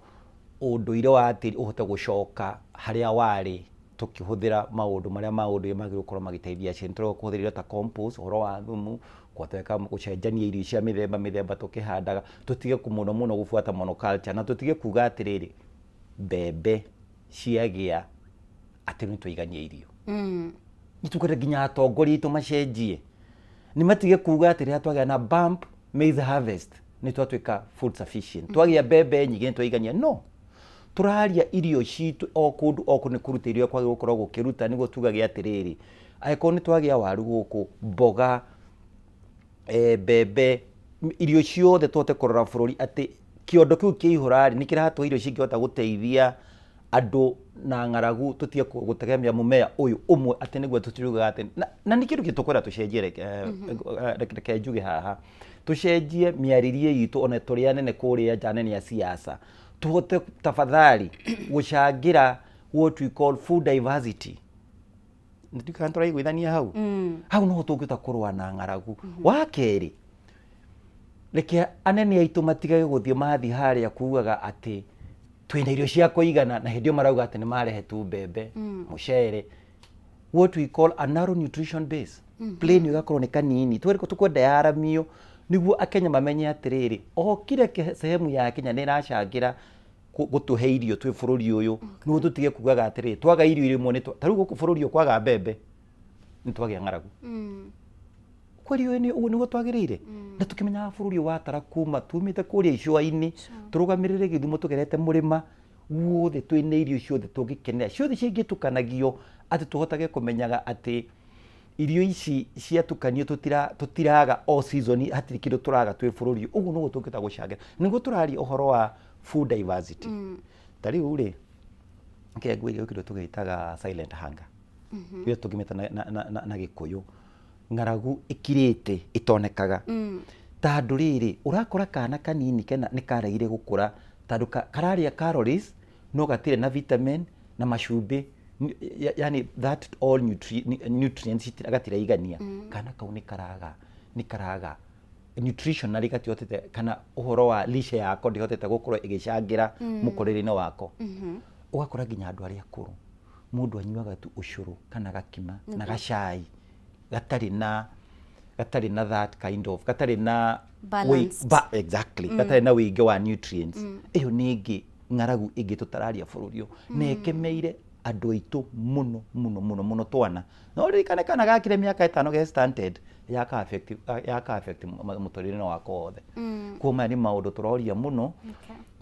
ũndũire wa tĩri ũhote gũcoka harĩa warĩ tũkĩhũthĩra maũndũ marĩa ma ũndũire magĩrĩirwo gũkorwo magĩteithia aciari. Nĩ tũrauga kũhũthĩra irio ta compost, ũhoro wa thumu, kũhota gũcenjania irio cia mĩthemba mĩthemba tũkĩhandaga, tũtige mũno mũno gũbuata monoculture, na tũtige kuga atĩrĩrĩ, mbembe ciagĩa atĩ nĩ twaigania irio. Nĩ tũkwenda nginya atongoria aitũ macenjie, nĩ matige kuga atĩ rĩrĩa twagĩa na bump maize harvest nĩ twatuĩka food sufficient, twagĩa mbembe nyingĩ nĩ twaigania. No tũraria irio citũ o kũndũ o kũndũ nĩ kũruta irio kwagĩrĩirwo gũkorwo gũkĩruta, nĩguo tugage atĩrĩrĩ, angĩkorwo nĩ twagĩa waru gũkũ, mboga, mbembe, irio ciothe tũhote kũrora bũrũri atĩ kĩondo kĩu kĩaihũra rĩ, nĩ kĩratũhe irio cingĩhota gũteithia andũ na ng'aragu, tũtige gũtegemea mũmera ũyũ ũmwe atĩ nĩguo tũtiugaga atĩ na nĩ kĩndũ tũkwenda tũcenjie. Reke njuge haha, tũcenjie mĩarĩrie itũ ona tũrĩ anene kũrĩa nja, anene a siasa, tũhote tafadhali gũcangĩra what we call food diversity. Nĩ kana tũraiguithania hau? Hau noho tũngĩhota kũrũa na ng'aragu. Wa kerĩ, reke anene aitũ matigage gũthiĩ mathiĩ harĩa kugaga atĩ twĩna irio cia kũigana, na hĩndĩ ĩyo marauga atĩ nĩ marehe tu mbembe, mũcere, what we call a narrow nutrition base plane, ĩgakorwo nĩ kanini. Tũkwenda yaramio nĩguo Akenya mamenye atĩrĩrĩ, o kila sehemu ya Kenya nĩ ĩracangĩra gũtũhe irio twĩ bũrũri ũyũ, nĩguo tũtige kugaga atĩrĩrĩ, twaga irio imwe nĩ ta rĩu gũkũ bũrũri ũyũ kwaga mbembe nĩ twagĩa ng'aragu. Kweli ũyũ nĩ ũguo nĩguo twagĩrĩire? Na tũkĩmenyaga bũrũri ũyũ watara kuma tumĩte kũrĩa icũa-inĩ, tũrũgamĩrĩre Gĩthumo, tũgerete mũrĩma guothe, twĩna irio ciothe tũngĩkenera, ciothe cingĩtukanagio atĩ tũhotage kũmenyaga atĩ irio ici ciatukanio tũtiraga o season, hatirĩ kĩndũ tũraga twĩ bũrũri ũyũ. Ũguo nĩguo tũngĩhota gũcangĩra, nĩguo tũraria ũhoro wa food diversity. Ta rĩu rĩ, reke ngwĩre kĩndũ tũgĩtaga silent hunger, ĩyo tũngĩmĩta na Gĩkũyũ ng'aragu ĩkirĩte ĩtonekaga, tondũ rĩrĩ, ũrakora kana kanini kena nĩ karegire gũkũra tondũ kararĩa calories no gatirĩ na vitamin na macumbĩ, yani that all nutrients gatiraigania. Kana kau nĩ karaga nutritionally, gatihotete, kana ũhoro wa lishe yako ndĩhotete gũkorwo ĩgĩcangĩra mũkũrĩre-inĩ wako. Ũgakora nginya andũ arĩa akũrũ, mũndũ anyuaga tu ũcũrũ kana gakima na gacai gatarĩ na that kind of gatarĩ na Balanced. Exactly, gatarĩ na wĩingĩ wa nutrients. Ĩyo nĩ ĩngĩ ng'aragu ĩngĩ tũtararia bũrũri ũyũ, na ĩkemeire andũ aitũ mũno mũno mũno mũno twana. No ririkane kana gakire mĩaka 5 ge stunted, yaka affect mũtũrĩre wako wothe. Koguo maya nĩ maũndũ tũroria mũno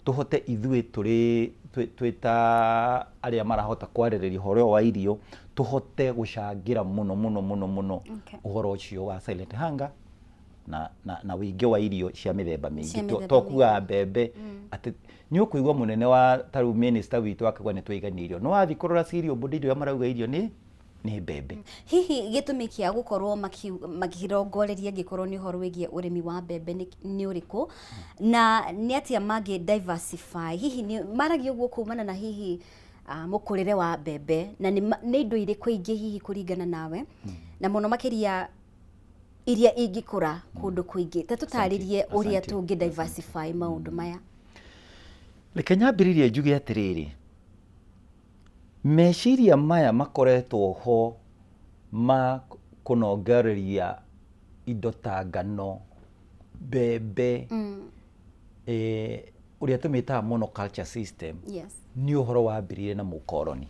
tũhote ithuĩ tũrĩ twĩ ta arĩa marahota kwarĩrĩria ũhoro ũyũ wa irio, tũhote gũcangĩra mũno mũno mũno mũno ũhoro ũcio wa silent hunger na wĩingĩ wa irio cia mĩthemba mĩingĩ. Cia mĩthemba To kuga mbembe atĩ nĩ ũkũigua mũnene wa tarĩu minister witũ akauga nĩ twaigania irio, no wathiĩ kũrora cereal board, irio iria marauga irio nĩ mbembe. Hihi gĩtũmi kĩa gũkorwo makĩrongoreria angĩkorwo nĩ ũhoro wĩgiĩ ũrĩmi wa mbembe nĩ ũrĩkũ, na nĩ atĩa mangĩ diversify? Hihi nĩ maragia ũguo kumana na hihi mũkũrĩre wa mbembe, na nĩ indo irĩkũ ingĩ hihi kũringana nawe, na mũno makĩria Iria ingĩkũra kũndũ kũingĩ. Ta tũtarĩrie ũrĩa tũngĩ diversify maũndũ maya. Reke nyambĩrĩrie njuge atĩrĩrĩ, meciria maya makoretwo ho ma kũnongoreria indo ta ngano, mbembe, ũrĩa tũmĩtaga monoculture system, nĩ ũhoro wambĩrĩirie na mũkoroni.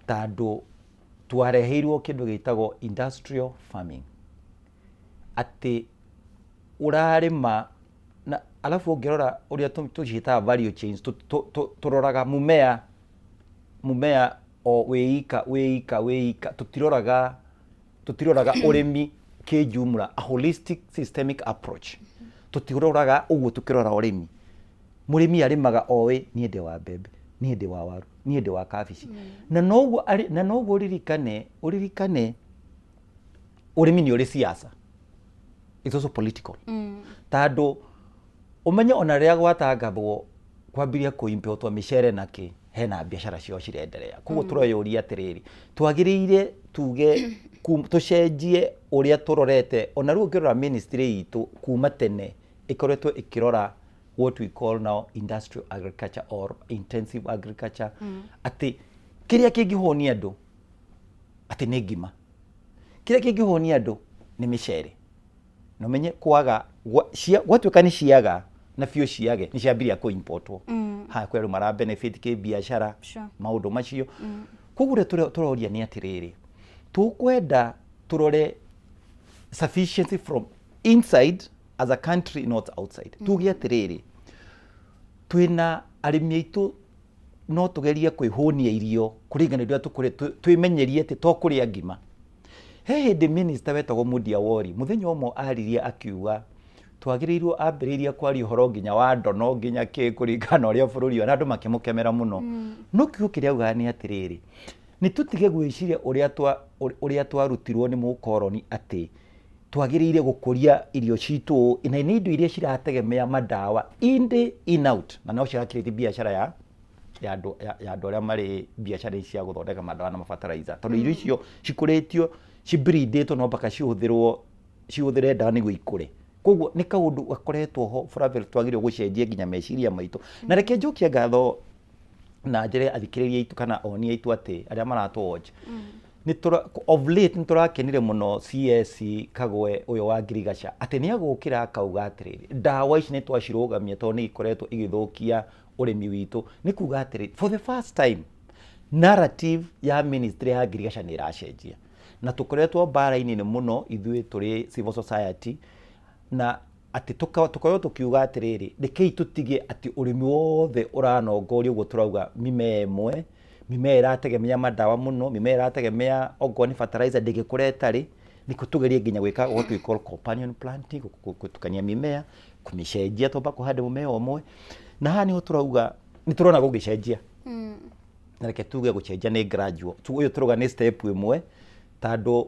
Tondũ twareheirwo kĩndũ gĩtagwo industrial farming, atĩ ũrarĩma na alafu ũngĩrora ũrĩa tũciĩtaga value chains, tũroraga mumea mumea o wĩika wĩika wĩika, tũtiroraga ũrĩmi kĩjumla, a holistic systemic approach. Tũtiroraga ũguo. Tũkĩrora ũrĩmi, mũrĩmi arĩmaga oĩ niĩ ndĩ wa mbembe, niĩ ndĩ wa waru, niĩ ndĩ wa kabici, na noguo na noguo ũririkane ũrĩmi nĩ ũrĩ siasa, it's also political, tondũ ũmenye ona rĩrĩa gwatangathwo kwambiria kũimpotwo mĩcere na kĩ, hena biacara ciao cirenderea. Koguo tũreyũria atĩrĩrĩ, twagĩrĩire tuge tũcenjie ũrĩa tũrorete. Ona rĩu ũngĩrora ministry itũ kuma tene ĩkoretwo ĩkĩrora what we call now industrial agriculture or intensive agriculture, atĩ kĩrĩa kĩngĩhũnia andũ atĩ nĩ ngima, kĩrĩa kĩngĩhũnia andũ nĩ mĩcere. Na ũmenye kwaga gwatuĩka nĩ ciaga na biũ ciage, nĩ ciambiria kũ-importwo. Haya, kwĩ andũ mara benefit kĩbiacara maũndũ macio. Koguo ũrĩa tũroria nĩ atĩrĩrĩ, tũkwenda tũrore sufficiency from inside as a country, not outside. Tuge atĩrĩrĩ, twĩna arĩmi aitũ, no tũgerie kwĩhũnia irio kũringana na ũrĩa tũkũrĩa, twĩmenyerie atĩ to kũrĩa ngima. He hĩndĩ minister wetagwo Mudia Wori mũthenya ũmwe aririe akiuga twagĩrĩirwo, ambĩrĩirie kwaria ũhoro nginya wa ndono nginya kĩ kũringana na ũrĩa bũrũri ũyũ, na andũ makĩmũkemera mũno. No kiugo kĩrĩa augaga nĩ atĩrĩrĩ, nĩ tũtige gwĩciria ũrĩa twarutirwo nĩ mũkoroni atĩ twagĩrĩire gũkũria irio citũ, na nĩ indo iria cirategemea madawa in day in out, na no cirakĩrĩtie biacara ya andũ arĩa marĩ biacara cia gũthondeka madawa na mabataraitha, tondũ irio icio cikũrĩtio cibreedĩtwo no mpaka cihũthĩrwo, cihũthĩre ndawa nĩguo ikũre. Koguo nĩ kaũndũ gakoretwo ho forever, twagĩrĩirwo gũcenjia nginya meciria maitũ. Na reke njokie ngatho na njĩre athikĩrĩria aitũ kana oni aitũ atĩ arĩa maratũ watch, nĩ tũra of late nĩ tũrakenire mũno CS Kagwe ũyũ wa Ngirigaca atĩ nĩ agũkĩra akauga atĩrĩrĩ, ndawa ici nĩ twacirũgamia tondũ nĩ ikoretwo igĩthũkia ũrĩmi witũ. Nĩ kuga atĩrĩ, for the first time narrative ya ministry ya ngirigaca nĩ ĩracenjia, na tũkoretwo mbara-inĩ nĩ mũno ithuĩ tũrĩ civil society, na atĩ tũkorwo tũkiuga atĩrĩrĩ, rekei tũtige atĩ ũrĩmi wothe ũranongorio ũguo tũrauga mimea ĩmwe, mimea ĩrategemea madawa mũno, mimea ĩrategemea okorwo nĩ fertilizer ndĩngĩkũra ĩtarĩ. Nĩkĩo tũgerie nginya gwĩka what we call companion planting, gũtukania mimea, kũmĩcenjia, twamba kũhanda mũmea ũmwe. Na haha nĩho tũrauga nĩ tũrona gũgĩcenjia, na reke tuge gũcenjia nĩ gradual. Ũyũ tũrauga nĩ step ĩmwe, tondũ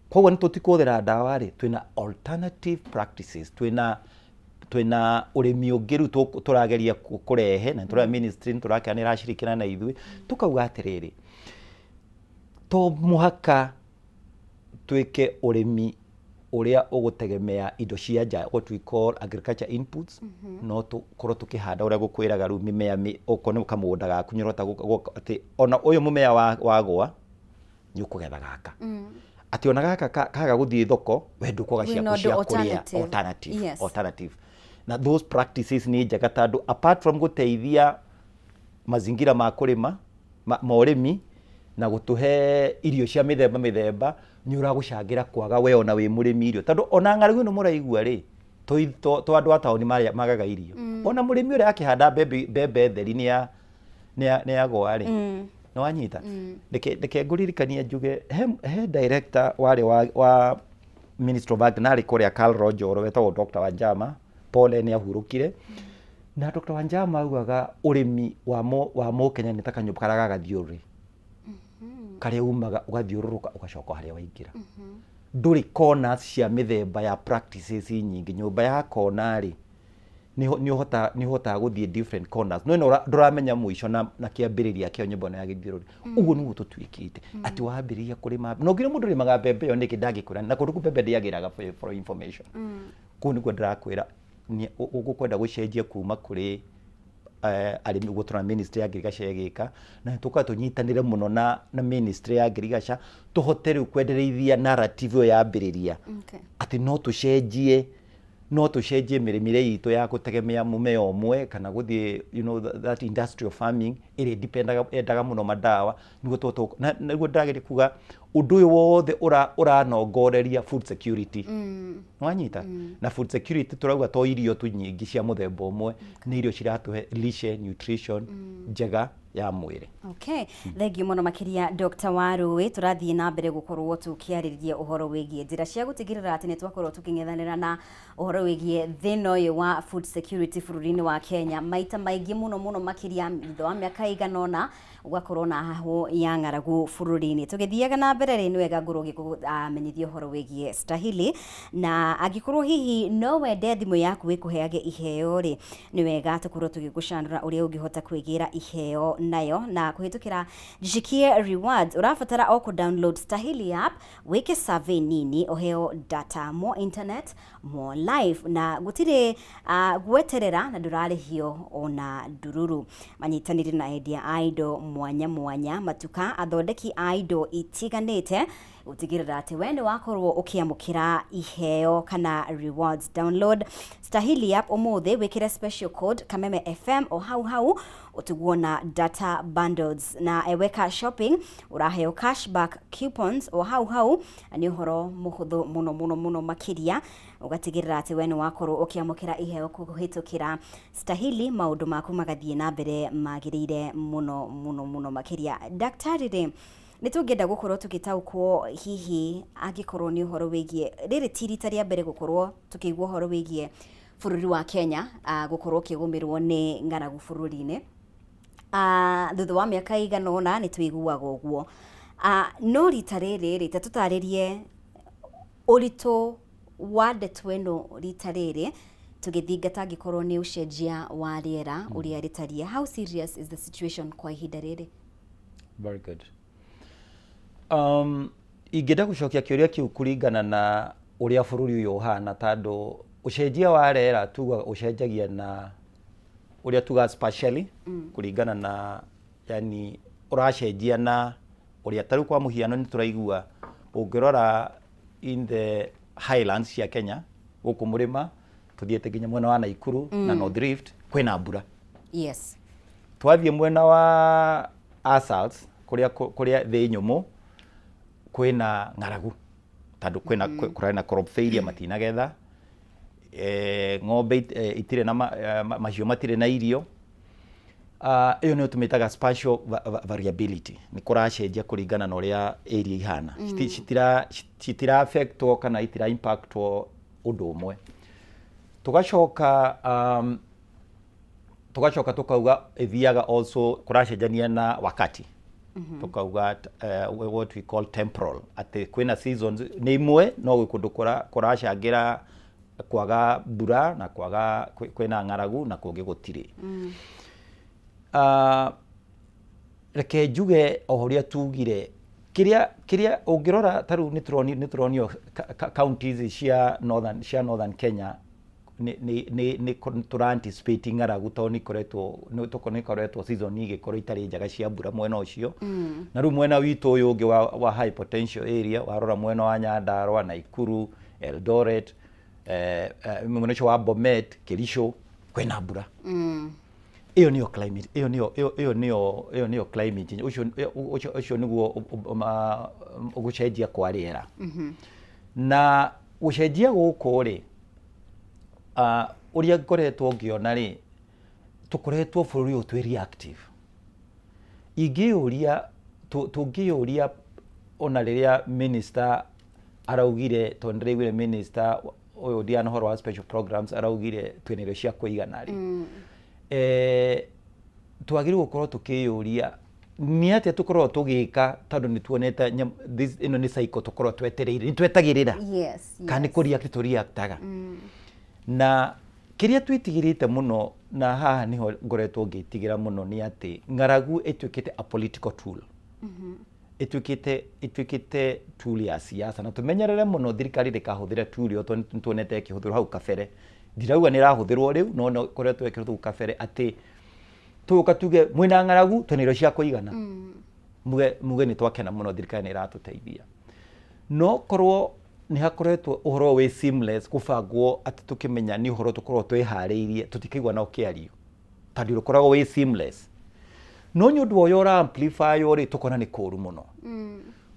koguo nĩ tũtikũhũthĩra ndawa rĩ, twĩna alternative practices, twĩna ũrĩmi ũngĩ rĩu tũrageria kũrehe, na tũrĩa ministry nĩ tũrakena nĩ ĩracirikiana na ithuĩ. Tũkauga atĩrĩrĩ, to mũhaka twĩke ũrĩmi ũrĩa ũgũtegemea indo cia nja, what we call agriculture inputs. No tũkorwo tũkĩhanda ũrĩa gũkwĩraga rĩu mĩmea okorwo nĩ kamũgũnda gaku nĩ ũrahota atĩ ona ũyũ mũmea wagwa nĩ ũkũgetha gaka, atĩ ona gaka kaga gũthiĩ thoko, we ndũkwaga Wĩna ciaku ũndũ cia kũrĩa. Alternative. Alternative. Alternative, na those practices nĩ njega tondũ apart from gũteithia mazingira ma kũrĩma ma ũrĩmi na gũtũhe irio cia mĩthemba mĩthemba, nĩ ũragũcangĩra kwaga we ona wĩ mũrĩmi irio, tondũ ona ng'aragu ĩno mũraigua rĩ, to andũ a taũni magaga irio. Ona mũrĩmi ũrĩa akĩhanda mbembe theri nĩ yagwa rĩ, nĩ wanyita. Reke ngũririkanie njuge he director warĩ wa Ministry of Ag na arĩ kũrĩa Carl Njoro wetagwo Dr. Wanjama, pole nĩ ahurũkire. Na Dr. Wanjama augaga ũrĩmi wa mũkenya nĩ ta kanyũmba karĩa gagathiũrũrĩ karĩa umaga ũgathiũrũrũka ũgacoka harĩa waingĩra, ndũrĩ corners cia mĩthemba ya practices nyingĩ. Nyũmba ya kona rĩ, Nĩ ũhotaga gũthiĩ different corners, no ĩno ndũramenya mũico na kĩambĩrĩria kĩo nyũmba ĩno ya gĩthiũrũrĩ. Ũguo nĩguo tũtuĩkĩte atĩ wambĩrĩria kũrĩma no nginya mũndũ ũrĩmaga mbembe ĩyo nĩkĩ ndangĩkwĩra na kũndũ kũu mbembe ndĩagĩraga. For information, kũu nĩguo ndĩrakwĩra ũgũkwenda gũcenjia kuma kũrĩ arĩmi. Ũguo tũrona ministry ya ngirigaca ĩgĩka na tũkorwo tũnyitanĩre mũno na ministry ya ngirigaca, tũhote rĩu kwendereithia narrative ĩyo yambĩrĩria atĩ no tũcenjie mĩrĩmĩre itũ ya gũtegemea mũmera ũmwe kana gũthiĩ that industrial farming ĩrĩa dependaga endaga mũno madawa, nĩguo tũhote na nĩguo ndĩrageria kuga ũndũ ũyũ wothe ũranongoreria food security. Nĩwanyita? Na food security tũrauga to irio tu nyingĩ cia mũthemba ũmwe, nĩ irio ciratũhe lishe, nutrition njega ya mwĩrĩ. Okay, thengiũ mũno makĩria, Dr. Warũĩ. Tũrathiĩ na mbere gũkorwo tũkĩarĩrĩria ũhoro wĩgiĩ njĩra cia gũtigĩrĩra atĩ nĩ twakorwo tũkĩng'ethanĩra na ũhoro wĩgiĩ thĩna ũyũ wa food security bũrũri-inĩ wa Kenya. Maita maingĩ mũno mũno makĩria, thutha wa mĩaka ĩigana ũna gũgakorwo na hahũ ya ng'aragu bũrũri-inĩ. Tũgĩthiaga na mbere rĩ, nĩ wega ngorwo ngĩkũmenyithia ũhoro wĩgiĩ Stahili, na angĩkorwo hihi no wende thimũ yaku ĩkũheage iheo rĩ, nĩ wega tũkorwo tũgĩgũcanũra ũrĩa ũngĩhota kwĩgĩra iheo nayo na kũhĩtũkĩra Jishikie Rewards. Ũrabatara o kũ download Stahili app, wĩke survey nini, ũheo data, more internet, more life, na gũtirĩ gweterera na ndũrarĩhio ona ndururu. Manyitanĩire na endia a indo mwanya mwanya, matuka, athondeki a indo itiganĩte, gũtigĩrĩra atĩ we nĩ wakorwo ũkĩamũkĩra iheo kana rewards. Download Stahili app ũmũthĩ, wĩkĩre special code Kameme FM o hau hau ũtiguo na data bundles, na weka shopping ũraheo cashback coupons o hau hau. Na nĩ ũhoro mũhũthũ mũno mũno mũno makĩria, ũgatigĩrĩra atĩ we nĩ wakorwo ũkĩamũkĩra iheo kũhĩtũkĩra Stahili, maũndũ maku magathiĩ na mbere magĩrĩire mũno mũno mũno makĩria. Daktari rĩ, nĩ tũngĩenda gũkorwo tũgĩtaũkwo hihi angĩkorwo nĩ ũhoro wĩgiĩ rĩrĩ ti rita rĩa mbere gũkorwo tũkĩigua ũhoro wĩgiĩ bũrũri wa Kenya gũkorwo ũkĩgũmĩrwo nĩ ng'aragu bũrũri-inĩ. Thutha wa mĩaka ĩigana ũna nĩ tũiguaga ũguo, no rita rĩrĩ rĩ, ta tũtarĩrie ũritũ wa ndeto ĩno rita rĩrĩ tũgĩthingata angĩkorwo nĩ ũcenjia wa rĩera ũrĩa rĩtariĩ. How serious is the situation kwa ihinda rĩrĩ? Very good. Ingĩenda gũcokia kĩũria kĩu kũringana na ũrĩa bũrũri ũyũ ũhana, tondũ ũcenjia wa rĩera tugaga ũcenjagia na ũrĩa tugaga spatially, kũringana na yani ũracenjia na ũrĩa ta rĩu kwa mũhiano nĩ tũraigua ũngĩrora in the highlands cia Kenya gũkũ mũrĩma tũthiĩte nginya mwena wa Naikuru na North Rift kwĩna mbura. Twathiĩ mwena wa Asals kũrĩa thĩ nyũmũ kwĩna ng'aragu, tondũ kwĩna kũrarĩ na crop failure, matinagetha, ng'ombe itirĩ na mahiũ matirĩ na irio. Ĩyo nĩyo tũmĩtaga spatial variability, nĩ kũracenjia kũringana na ũrĩa area ihana. Citira affectwo kana itira impactwo ũndũ ũmwe. Tũgacoka tũkauga ĩthiaga also kũracenjania na wakati, tukauga what we call temporal, atĩ kwĩna seasons nĩ imwe no gwĩ kũndũ kũracangĩra kwaga mbura na kwaga kwĩna ng'aragu na kũngĩ gũtirĩ. Reke njuge o ũrĩa tugire, kĩrĩa ũngĩrora ta rĩu nĩ tũronio counties cia northern Kenya nĩ tũra anticipate ng'aragu tondũ nĩ ikoretwo season igĩkorwo itarĩ njega cia mbura mwena ũcio. Na rĩu mwena witũ ũyũ ũngĩ wa high potential area, warora mwena wa Nyandarua, Naikuru, Eldoret, mwena ũcio wa Bomet, Kericho, kwĩna mbura. Ĩyo nĩyo climate, ĩyo nĩyo climate change. Ũcio nĩguo gũcenjia kwa rĩera. Na gũcenjia gũkũ rĩ, ũrĩa ngoretwo ngĩona rĩ, tũkoretwo bũrũri ũyũ twĩ reactive. Ingĩyũria, tũngĩyũria ona rĩrĩa minister araugire, tondũ ndĩraiguire minister ũyũ ndiana ũhoro wa special programs araugire twĩna irio cia kũigana rĩ, twagĩrĩirwo gũkorwo tũkĩyũria nĩ atĩa tũkoragwo tũgĩka, tondũ nĩ tuonete ĩno nĩ cycle tũkoragwo twetereire, nĩ twetagĩrĩra kana nĩ kũ react tũ reactaga. Na Kĩrĩa twĩtigĩrĩte mũno, na haha nĩho ngoretwo ngĩtigĩra mũno, nĩ atĩ ng'aragu ĩtuĩkĩte a political tool, ĩtuĩkĩte tool ya siasa, na tũmenyerere mũno thirikari ndĩkahũthĩre tool ĩyo, tondũ nĩtuonete ĩkĩhũthĩrwo hau kabere. Ndirauga nĩ ĩrahũthĩrwo rĩu, no no ĩkoretwo ĩkĩhũthĩrwo hau kabere, atĩ tũgũka tuge mwĩna ng'aragu, twĩna irio cia kũigana, muge nĩ twakena mũno, thirikari nĩ ĩratũteithia. No korwo nĩ hakoretwo ũhoro wĩ seamless, gũbangwo atĩ tũkĩmenya nĩ ũhoro tũkorwo twĩharĩirie, tũtikaigua na ũkĩario tondũ ũkoragwo wĩ seamless. No nĩ ũndũ ũyũ ũra amplify rĩ, tũkona nĩ kũru mũno.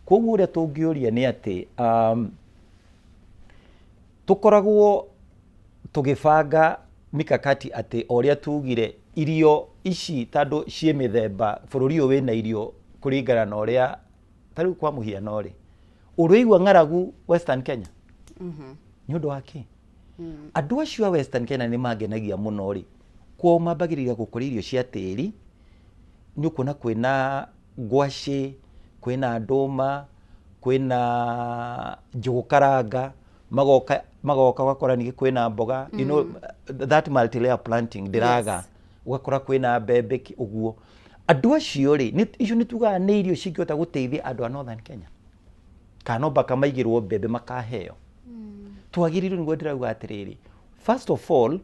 Koguo ũrĩa tũngĩũria nĩ atĩ tũkoragwo tũgĩbanga mikakati atĩ o ũrĩa tugire irio ici, tondũ ciĩ mĩthemba, bũrũri ũyũ wĩna irio kũringana na ũrĩa, ta rĩu kwa mũhiano rĩ, ũrĩigua ng'aragu Western Kenya nĩ ũndũ wa kĩ? Andũ acio a Western Kenya nĩ mangenagia mũno rĩ, kwao mambagĩrĩria gũkũria irio cia tĩri. Nĩ ũkuona kwĩna ngwacĩ, kwĩna ndũma, kwĩna njũgũ karanga, magoka ũgakora ningĩ kwĩna mboga, that multi-layer planting ndĩraga. Ũgakora kwĩna mbembe ũguo. Andũ acio rĩ, icio nĩ tugaga nĩ irio cingĩhota gũteithia andũ a Northern Kenya, kana no mbaka maigĩrwo mbembe makaheo? Twagĩrĩirwo, nĩguo ndĩrauga atĩrĩrĩ, first of all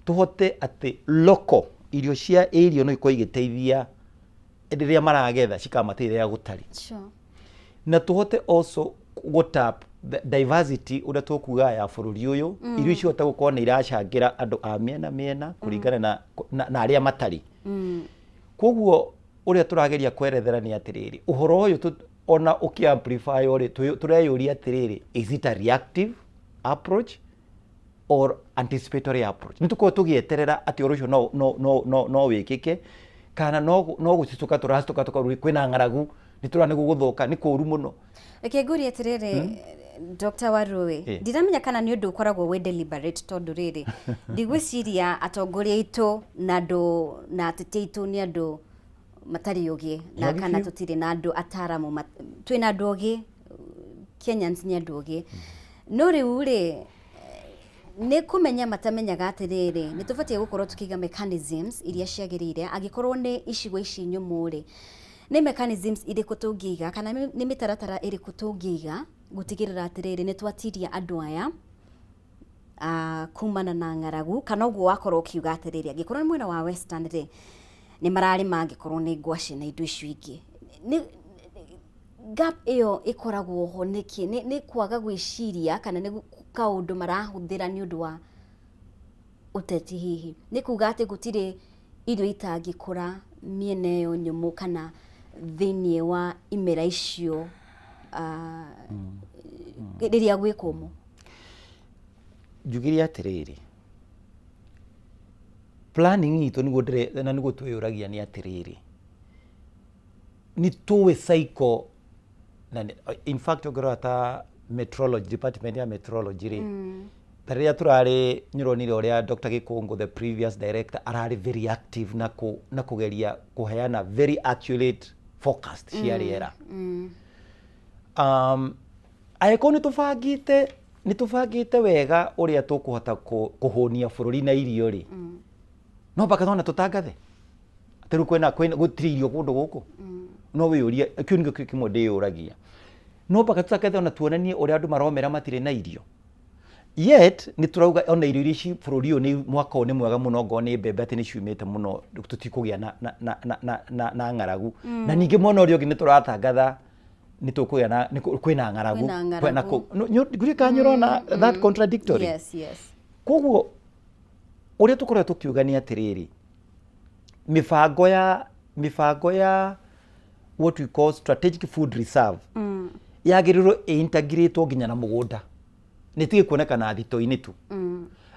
tũhote atĩ local irio cia area no ikorwo igĩteithia rĩrĩa maragetha, cikamateithia rĩrĩa gũtarĩ. Na tũhote also gũtap the diversity ũrĩa tũkugaga ya bũrũri ũyũ, irio icio hote gũkorwo nĩ iracangĩra andũ a mĩena mĩena kũringana na arĩa matarĩ. Koguo ũrĩa tũrageria kwerethera nĩ atĩrĩrĩ, ũhoro ũyũ ona ũkĩ amplify rĩ, tũreyũria atĩrĩrĩ, is it a reactive approach or anticipatory approach? Nĩ tũkorwo tũgĩeterera atĩ ũhoro ũcio no wĩkĩke, kana no gũcituka tũracituka tũkarwo kwĩna ng'aragu, nĩ tũrona nĩ gũgũthũka, nĩ kũũru mũno. Reke ngũrie atĩrĩrĩ, Dr. Warui, ndiramenya kana nĩ ũndũ ũkoragwo wĩ deliberate, tondũ rĩrĩ, ndigwĩciria atongoria aitũ na andũ na ateti aitũ nĩ andũ matarĩ ũgĩ, na Mwagi kana biũ. Tũtirĩ na andũ ataramu, twĩna andũ ogĩ, Kenyans nĩ andũ ogĩ, no rĩu rĩ, nĩ kũmenya matamenyaga atĩrĩrĩ, nĩ tũbatiĩ gũkorwo tũkĩiga mechanisms iria ciagĩrĩire. Angĩkorwo nĩ icigo ici nyũmũ rĩ, nĩ mechanisms irĩkũ tũngĩiga, kana nĩ mĩtaratara ĩrĩkũ tũngĩiga gũtigĩrĩra atĩrĩrĩ, nĩ twatiria andũ aya kumana na ng'aragu? Kana ũguo wakorwo ũkiuga atĩrĩrĩ, angĩkorwo nĩ mwena wa Western rĩ, nĩ mararĩma, angĩkorwo nĩ ngwacĩ na indo icio ingĩ, nĩ gap ĩyo ĩkoragwo ho nĩkĩ? Nĩ kwaga gwĩciria, kana nĩ kaũndũ marahũthĩra nĩ ũndũ wa ũteti? Hihi nĩ kuga atĩ gũtirĩ irio itangĩkũra mĩena ĩyo nyũmũ kana thĩinĩ wa imera icio rĩrĩa gwĩ kũmũ? Njugire atĩrĩrĩ, planning itũ nĩguo na nĩguo twĩyũragia nĩ atĩrĩrĩ, nĩ tũĩ cycle na in fact ũngĩrora ta metrology department ya metrology rĩ, ta rĩrĩa tũrarĩ, nĩũronire ũrĩa Dr. Gĩkũngũ, the previous director, ararĩ very active na kũgeria kũheana very accurate forecast cia rĩera. Angĩkorwo nĩ tũbangĩte wega ũrĩa tũkũhota kũhũnia bũrũri na irio rĩ, no mpaka twana tũtangathe atĩ rĩu kwĩna gũtirĩ irio kũndũ gũkũ? No wĩyũrie, kĩu nĩkĩo kĩmwe ndĩyũragia. No mpaka tũtangathe ona tuonanie ũrĩa andũ maromera matirĩ na irio? Yet nĩ tũrauga ona irio iria ci bũrũri ũyũ nĩ mwaka ũyũ nĩ mwega mũno, ngorwo nĩ mbembe, atĩ nĩ ciumĩte mũno, tũtikũgĩa na ng'aragu. Na ningĩ mwena ũrĩa ũngĩ nĩ tũratangatha nĩ tũkũgĩa na kwĩna ng'aragu. Kwĩna Kwĩna ng'aragu. Ngũrĩ kana nĩ ũrona that contradictory? Yes. Koguo ũrĩa tũkoretwo tũkiuga nĩ atĩrĩrĩ, mĩbango ya what we call strategic food reserve yagĩrĩirwo ĩintegrĩtwo nginya na mũgũnda, nĩ tige kuonekana thito-inĩ tu,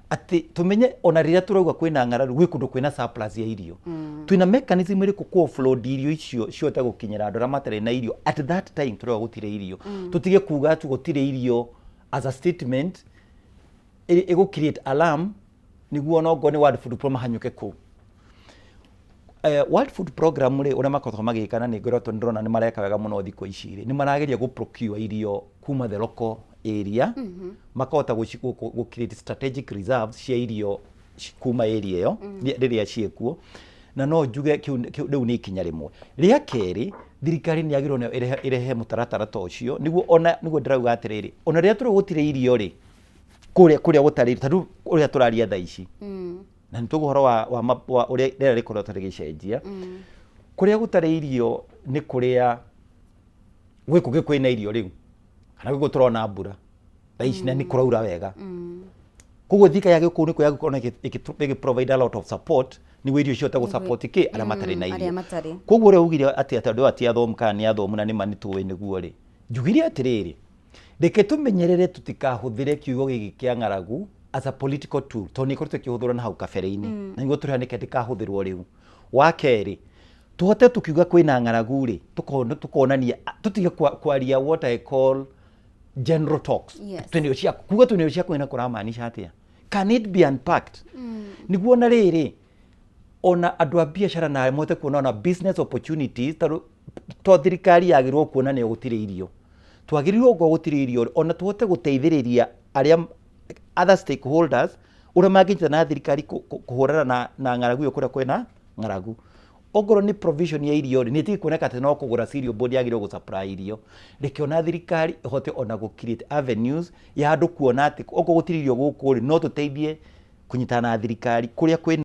atĩ tũmenye ona rĩrĩa tũrauga kwĩna ng'aragu, gwĩ kũndũ kwĩna surplus ya irio. Twĩna mechanism ĩrĩkũ kũ offload irio icio cihote gũkinyĩra andũ arĩa matarĩ na irio at that time tũrauga gũtirĩ irio? Tũtige kuga tu gũtirĩ irio as a statement ĩgũ create alarm, nĩguo onokorwo nĩ World Food Program mahanyũke kũu. World Food Program rĩ, ũrĩa makoretwo magĩka, na nĩ ngoretwo ndĩrona nĩ mareka wega mũno thikũ ici rĩ, nĩ marageria gũ procure irio kuma the local area, makahota gũ create strategic reserves cia irio. kuma area ĩyo rĩrĩa ciĩkuo. Na no njuge kĩu rĩu nĩ ikinya rĩmwe. Rĩa kerĩ, thirikari nĩ yagĩrĩirwo nayo ĩrehe mũtaratara ta ũcio, nĩguo ona nĩguo ndĩrauga atĩrĩrĩ, ona rĩrĩa tũrĩ gũtirĩ irio rĩ, kũrĩa gũtarĩ, ta rĩu ũrĩa tũraria thaa ici, na nĩ tũgũ ũhoro wa ũrĩa rĩera rĩkoretwo rĩgĩcenjia, kũrĩa gũtarĩ irio nĩ kũrĩa gwĩ kũngĩ kwĩna irio rĩu, kana gwĩ tũrona mbura thaa ici na nĩ kũraura wega. Koguo thirikari yagĩrĩirwo kũu nĩkuo yagĩrĩirwo gũkorwo ĩgĩ provide a lot of support, nĩguo irio cihote gũ support kĩ arĩa matarĩ na Arĩa irio. matarĩ. Koguo ũrĩa ugire atĩ andũ aya ti athomu kana nĩ athomu, na nĩma nĩ tũĩ nĩguo rĩ, njugire atĩrĩrĩ, reke tũmenyerere tũtikahũthĩre kiugo gĩkĩ kĩa ng'aragu as a political tool, tondũ nĩ ĩkoretwo ĩkĩhũthĩrwo na hau kabere-inĩ, na nĩguo tũrĩa nĩke ndĩkahũthĩrwo rĩu. Wa kerĩ, tũhote tũkiuga kwĩna ng'aragu rĩ, tũkonania, tũtige kwaria what I call general talks. Twĩna cia kuga twĩna cia kwĩna kũramaanisha atĩa? Can it be unpacked? Nĩguo na rĩrĩ, ona andũ a biacara na mahote kuona ona business opportunities, tondũ to thirikari yagĩrĩirwo kuona nĩyo gũtirĩ irio, twagĩrĩirwo ngorwo gũtirĩ irio, ona tũhote gũteithĩrĩria arĩa other stakeholders ũrĩa mangĩnyita na thirikari kũhũrana na ng'aragu ĩyo kũrĩa kwĩna ng'aragu. Ongorwo nĩ provision ya irio rĩ, nĩ ĩtige kuoneka atĩ no kũgũra cereal board yagĩrĩirwo gũ supply irio. Reke ona thirikari ĩhote ona gũ create avenues ya andũ kuona atĩ okorwo gũtirĩ irio gũkũ rĩ, no tũteithie kũnyitana na thirikari kũrĩa kwĩna.